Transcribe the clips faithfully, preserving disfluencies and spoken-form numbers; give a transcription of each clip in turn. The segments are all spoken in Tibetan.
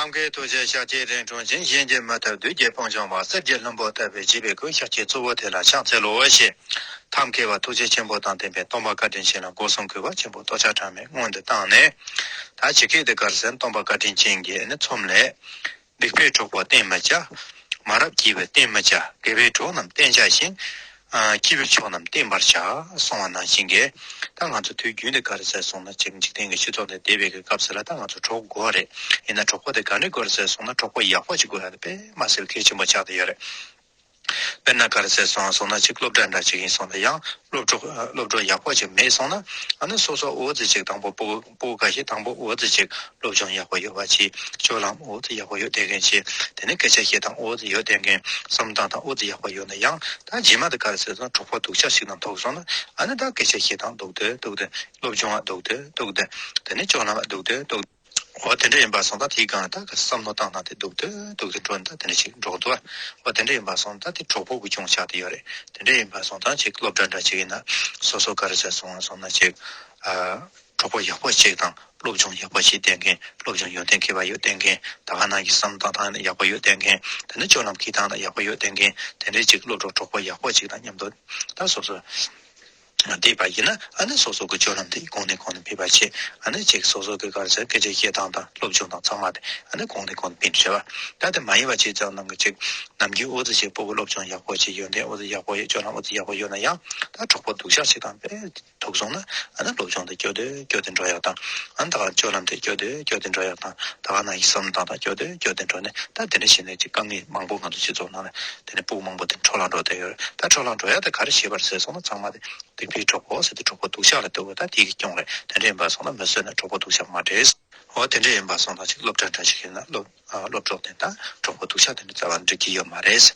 ཀུན་དགའི་ཐུགས་རྗེ་ཤཱཀྱའི་རིང་འཁྲུངས་ཤིང་། གཞན་གྱིས་མི་ཐུབ་བདུད་ཀྱི་དཔུང་འཇོམས་པ། གསེར་གྱི་ལྷུན་པོ་ལྟ་བུའི་བརྗིད་པའི་སྐུ། ཤཱཀྱའི་གཙོ་བོ་དེ་ལ་ཕྱག་འཚལ་ལོ། ཞེས་ཐབས་མཁས་པ་ཐུགས་རྗེ་ཆེན་པོ་དང་ལྡན་པས་སྟོན་པ་བཀའ་དྲིན་ཆེ་ལ་སྒོ་གསུམ་གུས་པ་ཆེན་པོས་ཐོགས་ཆགས་བྲལ་མེད་སྔོན་དུ་བཏང་ནས། ད་ཇི་སྐད་དུ་ག་རེ་ཟེར། སྟོན་པ་བཀའ་དྲིན་ཅན་གྱིས་ནི་ཚོམས་ལས། སྡིག་པའི་གྲོགས་པོ་བསྟེན་མི་བྱ། མ་རབས་སྐྱེས་བུ་བསྟེན་མི་བྱ། དགེ་བའི་གྲོགས་རྣམས་བསྟེན་བྱ་ཞིང་། ཨ། སྐྱེས་བུའི་མཆོག་རྣམས་བསྟེན་པར་བྱ། གསུངས་པ་ནང་བཞིན་གྱི། ད་ང་ཚོ་དུས་རྒྱུན་དུ་ག་རེ་ཟེར་སོང་ན། ཅིག་འཇིག་རྟེན་གྱི་སྤྱི་ཚོགས་འདི་བསྡད་པའི་གི་སྐབས་སུ་ལ་ད་ང་ཚོ་གྲོགས་དགོས་རེད། ཡིན་ན་གྲོགས་པོ་དེ་ག་འདྲ་དགོས་རེད་ཟེར་སོང་ན། གྲོགས་པོ་ཡག་པོ་ཅིག་དགོས་ཡ་དེ་དཔེ་མ་སྲིད་གལ་ཆེན་པོ་ཆགས་བསྡད་ཡོད་རེད། དཔེར་ན་ག་རེ་ཟེར་སོང་སོང་ན། ཅིག་སློབ་གྲྭ་འདྲ་ཅིག་ཡིན་སོང་ན། ཡང་སློབ་གྲོགས་སློབ་གྲོགས་ཡག་པོ་ཅིག་མེད་སོང་ན། ཨ་ནི་སོ་སོ་འོ་ཙི་ཅིག་དང་པོ་སྤུ་སྤུ་གུ་ཁ་ཤས་དང་པོ་འོ་ཙི་ཅིག་སློབ་སྦྱོང་ཡག་པོ་ཡོད་པ་ཅིག་སྤྱོད་ལམ་འོ་ཙི་ཡག་པོ་ཡོད་བསྡད་མཁན་ཅིག་དེ་ནས་སྐད་ཆ་བཤད་སྟངས་འོ་ཙི་ཡོད་བསྡད་མཁན། བསམ་བློ་བཏང་སྟངས་འོ་ཙི་ཡག་པོ་ཡོད་ན་ཡང་། ད་རྗེས་མ་དེ་ག་རེ་ཟེར་སོང་། གྲོགས་པོ་སྡུག་ཅག་ཞིག་དང་ཐུག་སོང་ན། ཨ་ནི་ད་སྐད་ཆ་བཤད་སྟངས་སྡུག་སྡུག་སྡུག་སྡུག་སློབ་སྦྱོང་ཡང་སྡུག་སྡུག་སྡུག་སྡུག་དེ་ནས་སྤྱོད་ལམ་ཡང་སྡུག་སྡུག་སྡུག་འོ་དེ་འདྲ་ཡིན་པ་སོང་ཙང་། དེའི་སྒང་ད་ག་བསམ་བློ་བཏང་སྟངས་དེ་སྡུག་ཏུ་སྡུག་ཏུ་འགྲོ་ནས་ད་དེ་འདྲ་ཞིག་འགྲོ་གི་འདུག་འོ་དེ་འདྲ་ཡིན་པ་སོང་ཙང་། དེ་གྲོགས་པོ་གི་སྐྱོན་ཆགས་བསྡད་ཡོད་རེད། དེ་འདྲ་ཡིན་པ་སོང་ཙང་། ཅིག་སློབ་གྲྭ་འདྲ་ཅིག་ཡིན་ན། སོ་སོ་ག་རེ་ཟེར་སོང་སོང་ན། ཅིག་ཨ། གྲོགས་པོ་ཡག་པོ་ཅིག་དང་། སློབ་སྦྱོང་ཡག་པོ་བྱེད་བསྡད་མཁན། སློབ་སྦྱོང་ཡོན་ཏན་མཁས་པ་ཡོད་བསྡད་མཁན། ད་ག་ནང་བཞིན་བསམ་བློ་བཏང་སྟངས་ཡག་པོ་ཡོད་བསྡད་མཁན། དེ་ནས་སྤྱོད་ལམ་འཁྱེར་སྟངས་ཡག་པོ་ཡོད་བསྡད་མཁན། དེ་འདྲའི་ཅིག་སློབ་གྲོགས་གྲོགས་པོ་ཡག་པོ་ཅིག་དང་མཉམ་དུ་ད་སོ་སོ་བསྡད་པ་ཡིན་ན། ཨ་ནི་སོ་སོ་གི་སྤྱོད་ལམ་དེ་གོང་ནས་གོང་དུ་འཕེལ་བ་བྱེད། ཨ་ནི་ཅིག་སོ་སོ་གི་ག་རེ་ཟེར། སྐད་ཆ་བཤད་སྟངས་དང་སློབ་སྦྱོང་དང་ཚང་མ་དེ་ཨ་ནི་གོང་ནས་གོང་དུ་འཕེལ་འགྲོ་བ། ད་དེ་མ་ཡིན་པ་བྱས་ཙང་། ནང་གི་ཅིག་ནམ་རྒྱུན་འོ་ཙི་ཅིག་སྤུ་གུ་སློབ་སྦྱོང་ཡག་པོ་བྱེད། ཡོན་ཏན་འོ་ཙི་ཡག་པོ་ཡོད། སྤྱོད་ལམ་འོ་ཙི་ཡག་པོ་ཡོད་ན་ཡང་། ད་གྲོགས་པོ་སྡུག་ཅག་ཞིག་དང་དཔེ་ཐུག་སོང་ན། ཨ་ནི་སློབ་སྦྱོང་དེ་སྐྱོ་དུ་སྐྱོ་དུ་འགྲོ་ཡག་དང་། ཨ་ནི་ད་ག་སྤྱོད་ལམ་དེ་སྐྱོ་དུ་སྐྱོ་དུ་འགྲོ་ཡག་དང་། ད་ག་ནང་བཞིན་བསམ་བློ་བཏང་སྟངས་སྐྱོ་དུ་སྐྱོ་དུ་འགྲོ་ནས། ད་དེ་འདྲ་བྱས་ནས་ཅིག་དཀའ་ངལ་མང་པོ་ང་ཚོ་སྤྱི་ཚོགས་ནང་ལ་དེ་ནས་སྤུ་གུ་མང་པོ་དེ་འཕྲོ་བརླག་འགྲོ་བསྡད་ཡོད་རེད། ད་འཕྲོ་བརླག་འགྲོ་ཡག་དེ་ག་རེ་བྱས་པ་རེད་ཟེར་སོང་ན། ཚང་མ་དེ་སྡིག་པའི་གྲོགས་པོ་ཟེར་དེ་གྲོགས་པོ་སྡུག་ཅག་ལ་ལྟོས་དགོས། ད་དེ་གི་སྐྱོན་རེད། དེ་འདྲ་ཡིན་པ་སོང་ན་མི་བཟོད་ནས་གྲོགས་པོ་སྡུག་ཅག་མ་འདྲེས། འོ་དེ་འདྲ་ཡིན་པ་སོང་ན། ཅིག་སློབ་གྲྭ་འདྲ་ཞིག་ཡིན་ན། སློབ་ཨ། སློབ་གྲོགས་དེ་དང་གྲོགས་པོ་སྡུག་ཅག་དེ་འདྲ་རྩ་བ་ནས་འགྲིག་གི་ཡོད་མ་རེད།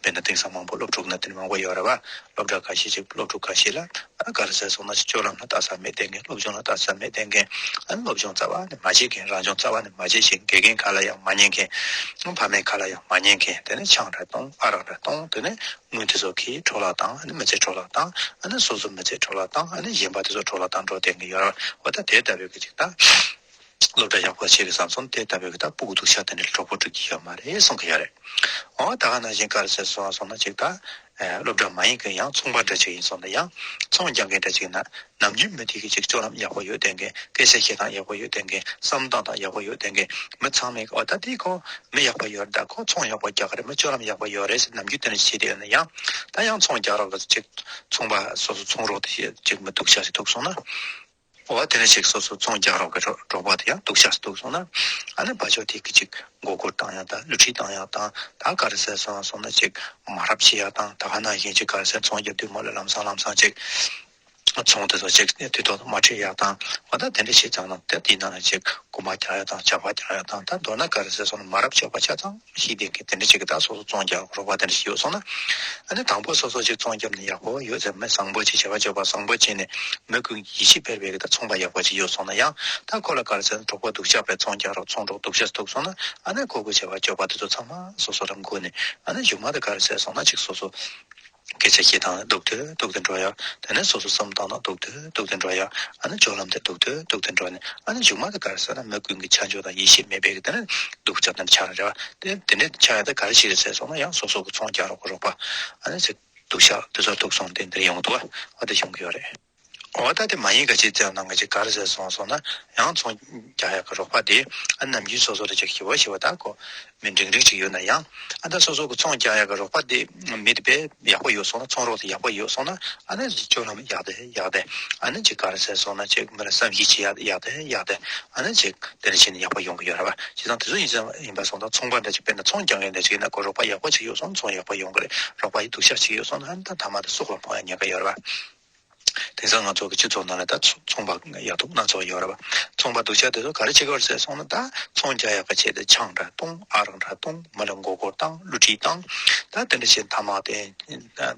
དཔེར་ན་དེང་སང་མང་པོ་སློབ་ཕྲུག་ནང་དེ་འདྲ་མང་པོ་ཡོད་རེད་པ། སློབ་གྲྭ་ཁ་ཤས་ཅིག་སློབ་ཕྲུག་ཁ་ཤས་ལ། ཨ། ག་རེ་ཟེར་སོང་ན། སྤྱོད་ལམ་ལ་ལྟ་ས་མེད་བསྡད་མཁན། སློབ་སྦྱོང་ལ་ལྟ་ས་མེད་བསྡད་མཁན། ཨ། སློབ་སྦྱོང་རྩ་བ་ནས་མ་བྱེད་མཁན། རང་སྦྱོང་རྩ་བ་ནས་མ་བྱེད་མཁན། དགེ་རྒན་ཁ་ལ་ཡང་མ་ཉན་མཁན། ཕ་མའི་ཁ་ལ་ཡང་མ་ཉན་མཁན། དེ་ནས་ཆང་འདྲ་བཏུང་། ཨ་རག་འདྲ་བཏུང་། དེ་ནས་དངུལ་དེ་ཚོ་ཁྱེར་འཕྲོ་བརླག་བཏང་། ཨ་ནི་མི་ཚེ་འཕྲོ་བརླག་བཏང་། ཨ་ནི་སོ་སོ་མི་ཚེ་འཕྲོ་བརླག་བཏང་། ཨ་ནི་གཞན་པ་དེ་ཚོ་འཕྲོ་བརླག་བཏང་འགྲོ་བསྡད་མཁན་ཡོད་རེད་པ། འོ་ད་དེ་ལྟ་བུའི་གི་ཅིག་ད། སློབ་གྲྭ་ཡག་པོ་བྱེད་གི་བསམ་སོང་། དེ་ལྟ་བུའི་གི་ད་སྤུ་གུ་སྡུག་ཅག་དེ་འདྲ་གྲོགས་པོ་སྒྲིག་གི་ཡོད་མ་རེད་གསུང་གི་ཡོད་རེད། འོ་ད་ག་ནང་བཞིན་ག་རེ་ཟེར་སོང་སོང་ན། ཅིག་ད། ཨ། སློབ་གྲྭ་མ་ཡིན་གི་ཡང་ཚོང་པ་འདྲ་ཅིག་ཡིན་སོང་ན་ཡང་། ཚོང་རྒྱག་མཁན་འདྲ་ཅིག་ཡིན་ན། ནམ་རྒྱུན་མི་དེ་གི་ཅིག་སྤྱོད་ལམ་ཡག་པོ་ཡོད་བསྡད་མཁན། སྐད་ཆ་བཤད་སྟངས་ཡག་པོ་ཡོད་བསྡད་མཁན། བསམ་བློ་བཏང་སྟངས་ཡག་པོ་ཡོད་བསྡད་མཁན། མི་ཚང་མས། འོ་ད་དེ་ཁོ་མི་ཡག་པོ་ཡོད་རེད། ད་ཁོ་ཚོང་ཡག་པོ་རྒྱག་གི་རེད། མི་སྤྱོད་ལམ་ཡག་པོ་ཡོད་རེད་ཟེར་ནམ་རྒྱུན་དེ་འདྲ་བྱས་བསྡད་ཡོད་ན་ཡང་། ད་ཡང་ཚོང་རྒྱག་རོགས་གི་ཅིག་ཚོང་པ་སོ་སོ་ཚོང་རོགས་དེ་ཅིག་མི་སྡུག་ཅག་ཞིག་ཐུག་སོང་ན། འོ་དེ་ནས་ཅིག་སོ་སོ་ཚོང་རྒྱག་རོགས་ཀྱི་གྲོགས་གྲོགས་པོ་དེ་ཡང་སྡུག་ཅག་ཐུག་སོང་ན། ཨ་ནི་ཕར་ཕྱོགས་དེ་གི་ཅིག་མགོ་སྐོར་བཏང་ཡག་དང་། བསླུ་བྲིད་བཏང་ཡག་དང་། ད་ག་རེ་ཟེར་སོང་སོང་ན། ཅིག་མ་རབས་བྱེད་ཡག་དང་། ད་ག་ནང་བཞིན་ཅིག་ག་རེ་ཟེར། ཚོང་རྒྱག་དུས་མ་ལ་ལམ་སང་ལམ་སང་ཅིག་ཚོང་དེ་ཚོ་ཅིག་དུས་ཐོག་ཏུ་མ་ཁྲིད་ཡག་དང་། འོ་ད་དེ་འདྲ་བྱས་ཙང་ན། ད་དེའི་ནང་ནས་ཅིག་རྐུ་མ་རྒྱག་ཡག་དང་། ཇག་པ་རྒྱག་ཡག་དང་། ད་མདོར་ན་ག་རེ་ཟེར་སོང་ན། མ་རབས་སྤྱོད་པ་ཆ་ཚང་ཤེས་ལྡན་གྱི་དེ་འདྲ་ཅིག་གི་ད་སོ་སོ་ཚོང་རྒྱག་རོགས་པ་དེ་འདྲ་ཞིག་ཡོད་སོང་ན། ཨ་ནི་དང་པོ་སོ་སོ་ཅིག་ཚོང་རྒྱབ་ནས་ཡག་པོ་ཡོད་ཚེ། མི་བཟང་པོ་ཅིག་བྱ་བ་སྤྱོད་པ་བཟང་པོ་བྱས་ནས་མི་ཀུན་གྱི་ཡིད་ཆེས་འཕེར་བའི་གི་ད་ཚོང་པ་ཡག་པོ་ཅིག་ཡོད་སོང་ན་ཡང་། ད་ཁོ་ལ་ག་རེ་ཟེར་ན། གྲོགས་པོ་སྡུག་ཅག་པའི་ཚོང་རྒྱག་རོགས། ཚོང་གྲོགས་སྡུག་ཅག་ཐུག་སོང་ན། ཨ་ནི་ཁོ་གི་བྱ་བ་སྤྱོད་པ་དེ་ཚོ་ཚང་མ་སོ་སོ་ལ་འགོས་ནས། ཨ་ནི་གཞུག་མ་དེ་ག་རེ་ཟེར་སོང་ན། ཅིག་སོ་སོ་སྐད་ཆ་བཤད་སྟངས་སྡུག་ཏུ་སྡུག་ཏུ་འགྲོ་ཡག་དེ་ནས་སོ་སོ་བསམ་བཏང་སྟངས་སྡུག་ཏུ་སྡུག་ཏུ་འགྲོ་ཡག་ཨ་ནི་སྤྱོད་ལམ་དེ་སྡུག་ཏུ་སྡུག་ཏུ་འགྲོ་ནས། ཨ་ནི་གཞུག་མ་དེ་ག་རེ་ཟེར་ན། མི་ཀུན་གྱི་ཆ་འཇོག་དང་ཡིད་ཆེས་མེད་པའི་གི་དེ་ནས་སྡུག་ཅག་དེ་འདྲ་ཆགས་རེད་པ། དེ་དེ་འདྲ་ཆགས་ཡག་དེ་ག་རེ་བྱས་རེད་ཟེར་སོང་ན། ཡང་སོ་སོ་གི་ཚོང་རྒྱག་རོགས་གི་རོགས་པ། ཨ་ནི་ཅིག་སྡུག་ཅག་དེ་ཚོ་ཐུག་སོང་སྟེ་འདིར་ཡོང་འདུག་པ། འོ་དེ་བྱུང་གི་ཡོད་རེད། འོ་ད་དེ་མ་ཡིན་ག་ཅིག་བཙལ་ན། ང་ཅིག་ག་རེ་ཟེར་སོང་སོང་ན། ཡང་ཚོང་རྒྱག་ཡག་གི་རོགས་པ་དེ། ཨ། ནམ་རྒྱུན་སོ་སོ་ལ་ཅིག་ཞི་བ་ཞི་བ། ད་ཁོ་མི་འགྲིག་འགྲིག་ཅིག་ཡོད་ན་ཡང་། ཨ། ད་སོ་སོ་གི་ཚོང་རྒྱག་ཡག་གི་རོགས་པ་དེ་མི་དེ་དཔེ་ཡག་པོ་ཡོད་སོང་ན། ཚོང་རོགས་དེ་ཡག་པོ་ཡོད་སོང་ན། ཨ་ནི་སྤྱོད་ལམ་ཡག་དེ་ཡག་དེ། ཨ་ནི་ཅིག་ག་རེ་ཟེར་སོང་ན། ཅིག་མི་ལ་བསམ་ཤེས་བྱེད་ཡག་ཡག་དེ་ཡག་དེ། ཨ་ནི་ཅིག་དེ་འདྲ་བྱས་ནས་ཡག་པོ་ཡོང་གི་ཡོད་རེད་པ། བྱས་ཙང་དེ་ཚོ་ཡིན་ཙང་ཡིན་པ་སོང་ཙང་། ཚོང་པ་འདྲ་ཅིག་དཔེར་ན་ཚོང་རྒྱག་མཁན་འདྲ་ཅིག་ཡིན་ན། ཁོ་རོགས་པ་ཡག་པོ་ཅིག་ཡོད་སོང་ན་ཚོང་ཡག་པོ་ཡོང་གི་རེད། རོགས་པ་ཡི་སྡུག་ཅག་ཅིག་ཡོད་སོང་ན། ཨ་ནི་ད་མཐའ་མ་དེ་སྲོག་ལ་ཕོག་ཡག་ཉེན་ཁ་ཡོད་རེད་པ། དེང་སང་ང་ཚོ་གི་སྤྱི་ཚོགས་ནང་ལ་ད་ཚོ་ཚོང་པ་ཡག་སྡུག་སྣ་ཚོགས་ཡོད་རེད་པ། ཚོང་པ་སྡུག་ཅག་དེ་ཚོ་ག་རེ་བྱེད་ཀྱི་ཡོད་རེད་ཟེར་སོང་ན། ད་ཚོང་རྒྱག་ཡག་གི་ཆེད་དུ་ཆང་འདྲ་བཏུང་། ཨ་རག་འདྲ་བཏུང་། མི་ལ་མགོ་སྐོར་བཏང་། བསླུ་བྲིད་བཏང་། ད་དེ་འདྲ་བྱས་ཐ་མག་དེ་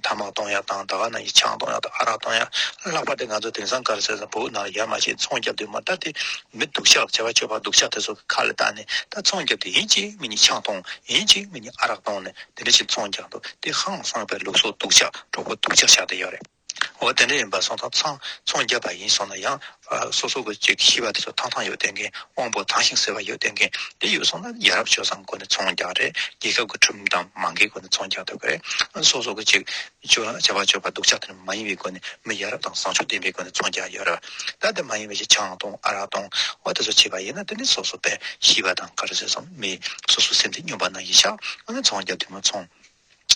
ཐ་མག་གཏོང་ཡག་དང་། ད་ག་ནང་བཞིན་ཆང་གཏོང་ཡག་དང་། ཨ་རག་གཏོང་ཡག་ལྷག་པར་དུ་ང་ཚོ་དེང་སང་ག་རེ་ཟེར་ན། བོད་ནང་ལ་ཡར་མར་ཞིག་ཚོང་རྒྱབ་དུས་མ། ད་དེ་མི་སྡུག་ཅག་བྱ་བ་སྤྱོད་པ་སྡུག་ཅག་དེ་ཚོ་གི་ཁ་ལ་བཏགས་ནས། ད་ཚོང་རྒྱབ་དུས་ཡིན་གཅིག་མིན་གཉིས་ཆང་གཏོང་། ཡིན་གཅིག་མིན་གཉིས་ཨ་རག་གཏོང་ནས། དེ་འདྲ་ཞིག་ཚོང་རྒྱག་འདུག་དེ་ཧང་སངས་པའི་ལུགས་སྲོལ་སྡུག་ཅག་གྲོགས་པོ་སྡུག་ཅག་ཆགས་བསྡད་ཡོད་རེད། འོ་དེ་འདྲ་ཡིན་པ་སོང་ཙང་ཚོང་ཚོང་བརྒྱབ་པ་ཡིན་སོང་ན་ཡང་། ཨ་སོ་སོ་གི་ཅིག་ཤེས་པ་དེ་ཚོ་ཐང་ཐང་ཡོད་བསྡད་མཁན། དབང་པོ་དྭངས་ཤིང་གསལ་བ་ཡོད་བསྡད་མཁན་དེ་ཡོད་སོང་ན་ཡ་རབས་སྤྱོད་བཟང་སྒོ་ནས་ཚོང་རྒྱག་རེད། རྒྱལ་ཁབ་ཀྱི་ཁྲིམས་དང་མ་འགལ་སྒོ་ནས་ཚོང་རྒྱག་ཐུབ་ཀྱི་རེད། ཨ་སོ་སོ་གི་ཅིག་སྤྱོད་ལམ་བྱ་བ་སྤྱོད་པ་སྡུག་ཅག་དེ་མ་ཡིན་པའི་སྒོ་ནས་མི་ཡ་རབས་དང་བཟང་སྤྱོད་ལྡན་པའི་སྒོ་ནས་ཚོང་རྒྱག་ཡོད་རེད། ད་དེ་མ་ཡིན་པའི་ཅིག་ཆང་འཐུང་ཨ་རག་འཐུང་འོ་དེ་ཚོ་བྱས་པ་ཡིན་ན་དེ་ནི་སོ་སོ་པའི་ཤེས་པ་དང་ག་རེ་ཟེར་སོང་མི་སོ་སོ་སེམས་ཀྱི་སྨྱོན་པ་ནང་བཞིན་ཆགས། ཨ་ནི་ཚོང་རྒྱག་དུས་མ་ཚོང་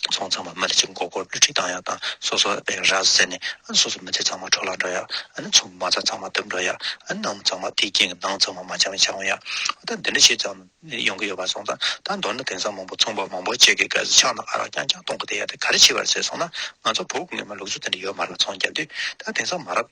ཚོང་ཚང་མ་མི་ལ་ཅིག་མགོ་སྐོར་བསླུ་བྲིད་བཏང་ཡག་དང་སོ་སོ་པའི་ར་བཟི་ནས་ཨ་ནི་སོ་སོ་མི་ཚེ་ཚང་མ་འཕྲོ་བརླག་འགྲོ་ཡག་ཨ་ནི་ཚོང་མ་རྩ་ཚང་མ་བཏུབ་འགྲོ་ཡག་ཨ་ནི་ནང་ཚང་མ་དེའི་རྐྱེན་གྱིས་ནང་ཚང་མ་མ་འཆམ་ཆགས་ཡོང་ཡག་ད་འདི་འདྲ་བྱས་ཙང་ནས་ཡོང་གི་ཡོད་པ་སོང་ཙང་ད་མདོར་ན་དེང་སང་མང་པོ་ཚོང་པ་མང་པོ་བྱེད་ཀྱི་ག་ཚོད་ཆང་དང་ཨ་རག་རྐྱང་རྐྱང་གཏོང་གི་བསྡད་ཡག་དེ་ག་རེ་བྱས་པ་རེད་ཟེར་སོང་ན། ང་ཚོ་བོད་ཀྱི་སྔོན་མ་ལུགས་སྲོལ་དེ་འདྲ་ཡོད་མ་རེད། ཚོང་རྒྱབ་དུས་ད་དེང་སང་མ་རབས་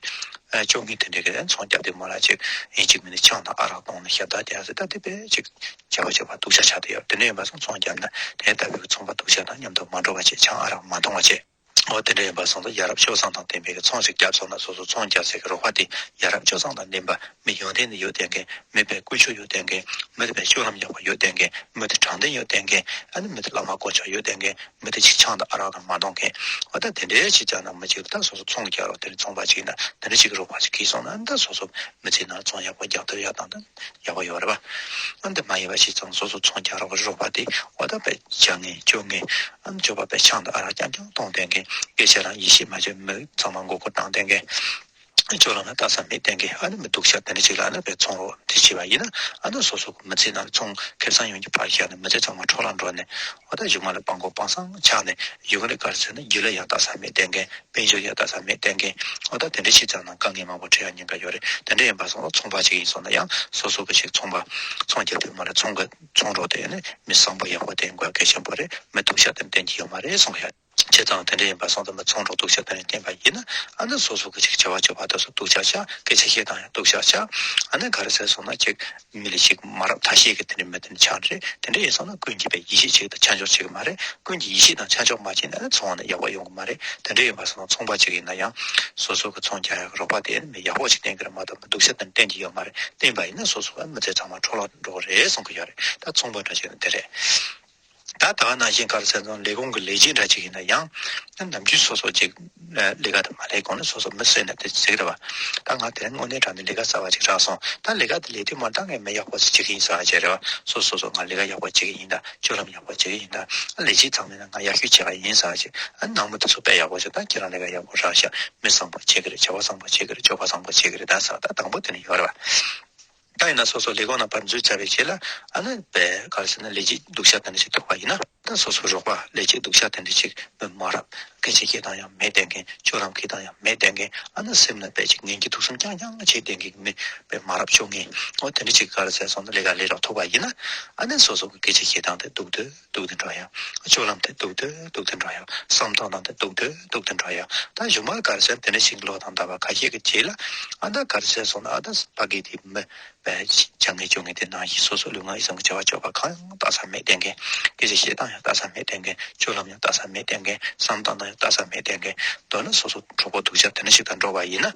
ཨ་སྐྱོ་ངལ་དེ་འདྲ་གི་ཚོང་རྒྱབ་དུས་མ་རབས་ཅིག་ཡིན་གཅིག་མིན་ནས་ཆང་དང་ཨ་རག་གཏོང་ནས་ཞབས་ཏག་རྒྱག་ཟེར། ད་དེ་དཔེ་ཅིག་བྱ་བ་བྱེད་པ་སྡུག་ཅག་ཆགས་བསྡད་ཡོད། དེ་འདྲ་ཡིན་པ་སོང་ཚོང་རྒྱབ་ན་དེ་ལྟ་བུའི་ཚོང་པ་སྡུག་ཅག་དང་མཉམ་དུ་མ་འགྲོ་བ་བྱེད། ཆང་ཨ་རག་མ་འཐུང་བ་བྱེད། འོ་དེ་འདྲ་ཡིན་པ་སོང་ཙང་ཡ་རབས་སྤྱོད་བཟང་དང་ལྡན་པའི་ཚོང་ཞིག་བརྒྱབ་སོང་ན་སོ་སོ་ཚོང་རྒྱག་སའི་གི་རོགས་པ་དེ་ཡ་རབས་སྤྱོད་བཟང་དང་ལྡན་པ། མི་ཡོན་ཏན་ཡོད་བསྡད་མཁན། མི་དཔེ་ཀུན་སྤྱོད་ཡོད་བསྡད་མཁན། མི་དེ་དཔེ་སྤྱོད་ལམ་ཡག་པོ་ཡོད་བསྡད་མཁན། མི་དེ་དྲང་བདེན་ཡོད་བསྡད་མཁན། ཨ་ནི་མི་དེ་བླ་མ་དཀོན་མཆོག་ཡོད་བསྡད་མཁན། མི་དེ་ཅིག་ཆང་དང་ཨ་རག་དང་མ་འཐུང་མཁན། འོ་ད་དེ་འདྲའི་ཅིག་ཅག་ནང་མི་ཅིག་ད་སོ་སོ་ཚོང་རྒྱག་རོགས་དེ་འདྲ་ཚོང་པ་ཅིག་ཡིན་ན་དེ་འདྲ་ཅིག་རོགས་པ་ཅིག་གིས་སོང་ན་ད་སོ་སོ་མི་ཚེའི་ནང་ཚོང་ཡག་པོ་རྒྱག་ཐུབ་ཡག་དང་ད་ཡག་པོ་ཡོད་རེད་པ། ཨ་འདི་མ་ཡིན་པ་ཅིག་ཙང་སོ་སོ་ཚོང་རྒྱག་རོགས་རོགས་པ་དེ་འོ་ད་དཔེ་བྱ་ངན་སྤྱོད་ངན། ཨ་ནི་སྤྱོད་པ་དཔེ་ཆང་དང་ཨ་རག་རྐྱང་རྐྱང་འཐུང་བསྡད་མཁན། སྐད་ཆ་རང་ཡིད་ཆེས་མ་བྱེད་མི་ཚང་མ་མགོ་སྐོར་བཏང་བསྡད་མཁན། སྤྱོད་ལམ་ལ་ལྟ་ས་མེད་བསྡད་མཁན། ཨ་ནི་མི་སྡུག་ཅག་དེ་འདྲ་ཅིག་ལ་ཨ་ནི་དཔེ་ཚོང་རོགས་དེ་བྱས་པ་ཡིན་ན་ཨ་ནི་སོ་སོ་གི་མི་ཚེ་ནང་ཚོང་ཁེ་བཟང་ཡོང་རྒྱུ་ཕར་བཞག་ནས་མི་ཚེ་ཚང་མ་འཕྲོ་བརླག་འགྲོ་ནས་འོ་ད་གཞུག་མ་ལ་སྤྲང་པོ་སྤྲང་སྤྱོད་ཆགས་ནས་གཞུག་ལ་ག་རེ་ཟེར་ན་རྒྱུ་ལ་ཡང་ལྟ་ས་མེད་བསྡད་མཁན། དཔལ་འབྱོར་ཡང་ལྟ་ས་མེད་བསྡད་མཁན། འོ་ད་དེ་འདྲ་བྱས་ཙང་ན་དཀའ་ངལ་མང་པོ་འཕྲད་ཡག་ཉེན་ཁ་ཡོད་རེད། དེ་འདྲ་ཡིན་པ་སོང་ཙང་ཚོང་པ་ཅིག་ཡིན་སོང་ན་ཡང་སོ་སོ་གི་ཅིག་ཚོང་པ་ཚོང་རྒྱག་དུས་མ་རེད། ཚོང་གི་ཚོང་རོགས་དེ་ནི་མི་བཟང་པོ་ཡག་པོ་བསྟེན་དགོས་གལ་ཆེན་པོ་རེད། མི་སྡུག་ཅག་དེ་བསྟེན་གྱི་ཡོད་མ་རེད་གསུང་གི་ཡོད། བྱས་ཙང་དེ་འདྲ་ཡིན་པ་སོང་ཙང་མི་ཚོང་རོགས་སྡུག་ཅག་དེ་འདྲ་བསྟེན་པ་ཡིན་ན་ཨ་ནི་སོ་སོ་གི་ཅིག་བྱ་བ་སྤྱོད་པ་དེ་ཚོ་སྡུག་ཅག་ཆགས། སྐད་ཆ་བཤད་སྟངས་ཡང་སྡུག་ཅག་ཆགས། ཨ་ནི་ག་རེ་ཟེར་སོང་ན་ཅིག་མི་ལ་ཅིག་མ་རབས་ཐ་ཤལ་གྱི་དེ་འདྲ་མི་དེ་འདྲ་ཆགས་རེད། དེ་འདྲ་ཡིན་སོང་ན་ཀུན་གྱིས་པའི་ཡིད་ཆེས་བྱེད་ཀྱི་དང་ཆ་འཇོག་བྱེད་ཀྱི་མ་རེད། ཀུན་གྱིས་ཡིད་ཆེས་དང་ཆ་འཇོག་མ་བྱས་ན་ཨ་ནི་ཚོང་བ་ནི་ཡག་པོ་ཡོང་གི་མ་རེད། དེ་འདྲ་ཡིན་པ་སོང་ན་ཚོང་པ་ཅིག་ཡིན་ན་ཡང་སོ་སོ་གི་ཚོང་རྒྱག་ཡག་རོགས་པ་དེ་ནི་མི་ཡག་པོ་ཅིག་བསྟེན་གྱི་རེད་མ་གཏོགས་མི་སྡུག་ཅག་དེ་འདྲ་བསྟེན་གྱི་ཡོད་མ་རེད། བསྟེན་པ་ཡིན་ན་སོ་སོ་གི་མི་ཚེ་ཚང་མ་འཕྲོ་བརླག་འགྲོ་གི་རེད་གསུང་གི་ཡོད་རེད། ད་ཚོང་པ་འདྲ་ཅིག་ནི་དེ་རེད། ད་ད་ག་ནང་བཞིན་ག་རེ་ཟེར་ན་ལས་ཁུངས་ཀྱི་ལས་བྱེད་འདྲ་ཅིག་ཡིན་ན་ཡང་ནམ་རྒྱུན་སོ་སོ་ཅིག་ལས་ཀ་དེ་མ་ལས་གོང་ནས་སོ་སོ་མི་བསད་ན་དེ་ཟེར་གི་རེད་བ། ད་ང་དེ་རིང་དངོས་གནས་དྲང་གནས་ལས་ཀ་གསར་བ་ཅིག་རག་སོང་། ད་ལས་ཀ་དེ་ལས་དུས་མ་ད་ངས་མི་ཡག་པོ་ཅིག་བྱེད་ཀྱི་ཡིན་ཟེར་བ་བྱས་རེད་བ། སོ་སོ་སོ་ང་ལས་ཀ་ཡག་པོ་བྱེད་ཀྱི་ཡིན་ད། སྤྱོད་ལམ་ཡག་པོ་བྱེད་ཀྱི་ཡིན་ད། ལས་བྱེད་ཚང་མས་ན་ང་ཡག་ཤོས་བྱེད་ཀྱི་ཡིན་ཟེར་བ་བྱས། ཨ་ནང་མི་དེ་ཚོ་དཔེ་ཡག་པོ་བྱེད། ད་ཁྱེད་རང་ལས་ཀ་ཡག་པོ་རག་ཤག་མི་བཟང་པོ་བྱེད་ཀྱི་རེད། བྱ་བ་བཟང་པོ་བྱེད་ཀྱི་རེད། སྤྱོད་པ་བཟང་པོ་བྱེད་ཀྱི་རེད་ད་ཟེར། ད་དང་པོ་དེ་ནི་ཡོད་རེད་བ། ད་ཡིན་ན་སོ་སོ་ལས་ཁུངས་ནང་ཕར་འཛུལ་ཚར་བའི་རྗེས་ལ་ཨ་ནི་དཔེ་ག་རེ་ཟེར་ན་ལས་བྱེད་སྡུག་ཤ་དེ་འདྲ་ཞིག་ཐུག་པ་ཡིན་ན་ད་སོ་སོ་རོགས་པ་ལས་བྱེད་སྡུག་ཤ་དེ་འདྲ་ཞིག་མི་མ་རབས་སྐད་ཆ་བཤད་སྟངས་ཡང་མེད་བསྡད་མཁན། སྤྱོད་ལམ་འཁྱེར་སྟངས་ཡང་མེད་བསྡད་མཁན། ཨ་ནི་སེམས་ལ་དཔེ་ཅིག་ངན་སྐྱུག་ཐུག་སེམས་རྐྱང་རྐྱང་བྱེད་བསྡད་མཁན་གྱི་མི་དཔེ་མ་རབས་སྤྱོད་མཁན་འོ་དེ་འདྲ་ཞིག་ག་རེ་ཟེར་སོང་ན་ལས་ཀ་ལས་རོགས་ཐུག་པ་ཡིན་ན་ཨ་ནི་སོ་སོ་གི་སྐད་ཆ་བཤད་སྟངས་དེ་སྡུག་སྡུག་སྡུག་སྟེ་འགྲོ་ཡ། སྤྱོད་ལམ་དེ་སྡུག་སྡུག་སྡུག་སྟེ་འགྲོ་ཡ། བསམ་སྟངས་དང་དེ་སྡུག་སྡུག་སྡུག་སྟེ་འགྲོ་ཡ། ད་གཞུག་མར་ག་རེ་ཟེར་དེ་འདྲ་ཞིག་ལོ་དང་ཟླ་བ་ཁ་ཤས་ཀྱི་རྗེས་ལ་ཨ་ད་ག་རེ་ཟེར་སོང་ན་ཨ་ད་ཕ་གི་དེ་མི་བྱ་ངན་སྤྱོད་ངན་དེ་ནང་བཞིན་སོ་སོ་ལུས་ངག་ཡིད་གསུམ་གྱི་བྱ་བ་སྤྱོད་པ་གང་ཡང་ལྟ་ས་མེད་བསྡད་མཁན། སྐད་ཆ་བཤད་སྟངས་ཡང་ལྟ་ས་མེད་བསྡད་མཁན། སྤྱོད་ལམ་ཡང་ལྟ་ས་མེད་བསྡད་མཁན། བསམ་སྟངས་དང་ཡང་ལྟ་ས་མེད་བསྡད་མཁན། མདོར་ན་སོ་སོ་གྲོགས་པོ་སྡུག་ཅག་དེ་འདྲ་ཞིག་དང་འགྲོགས་པ་ཡིན་ན།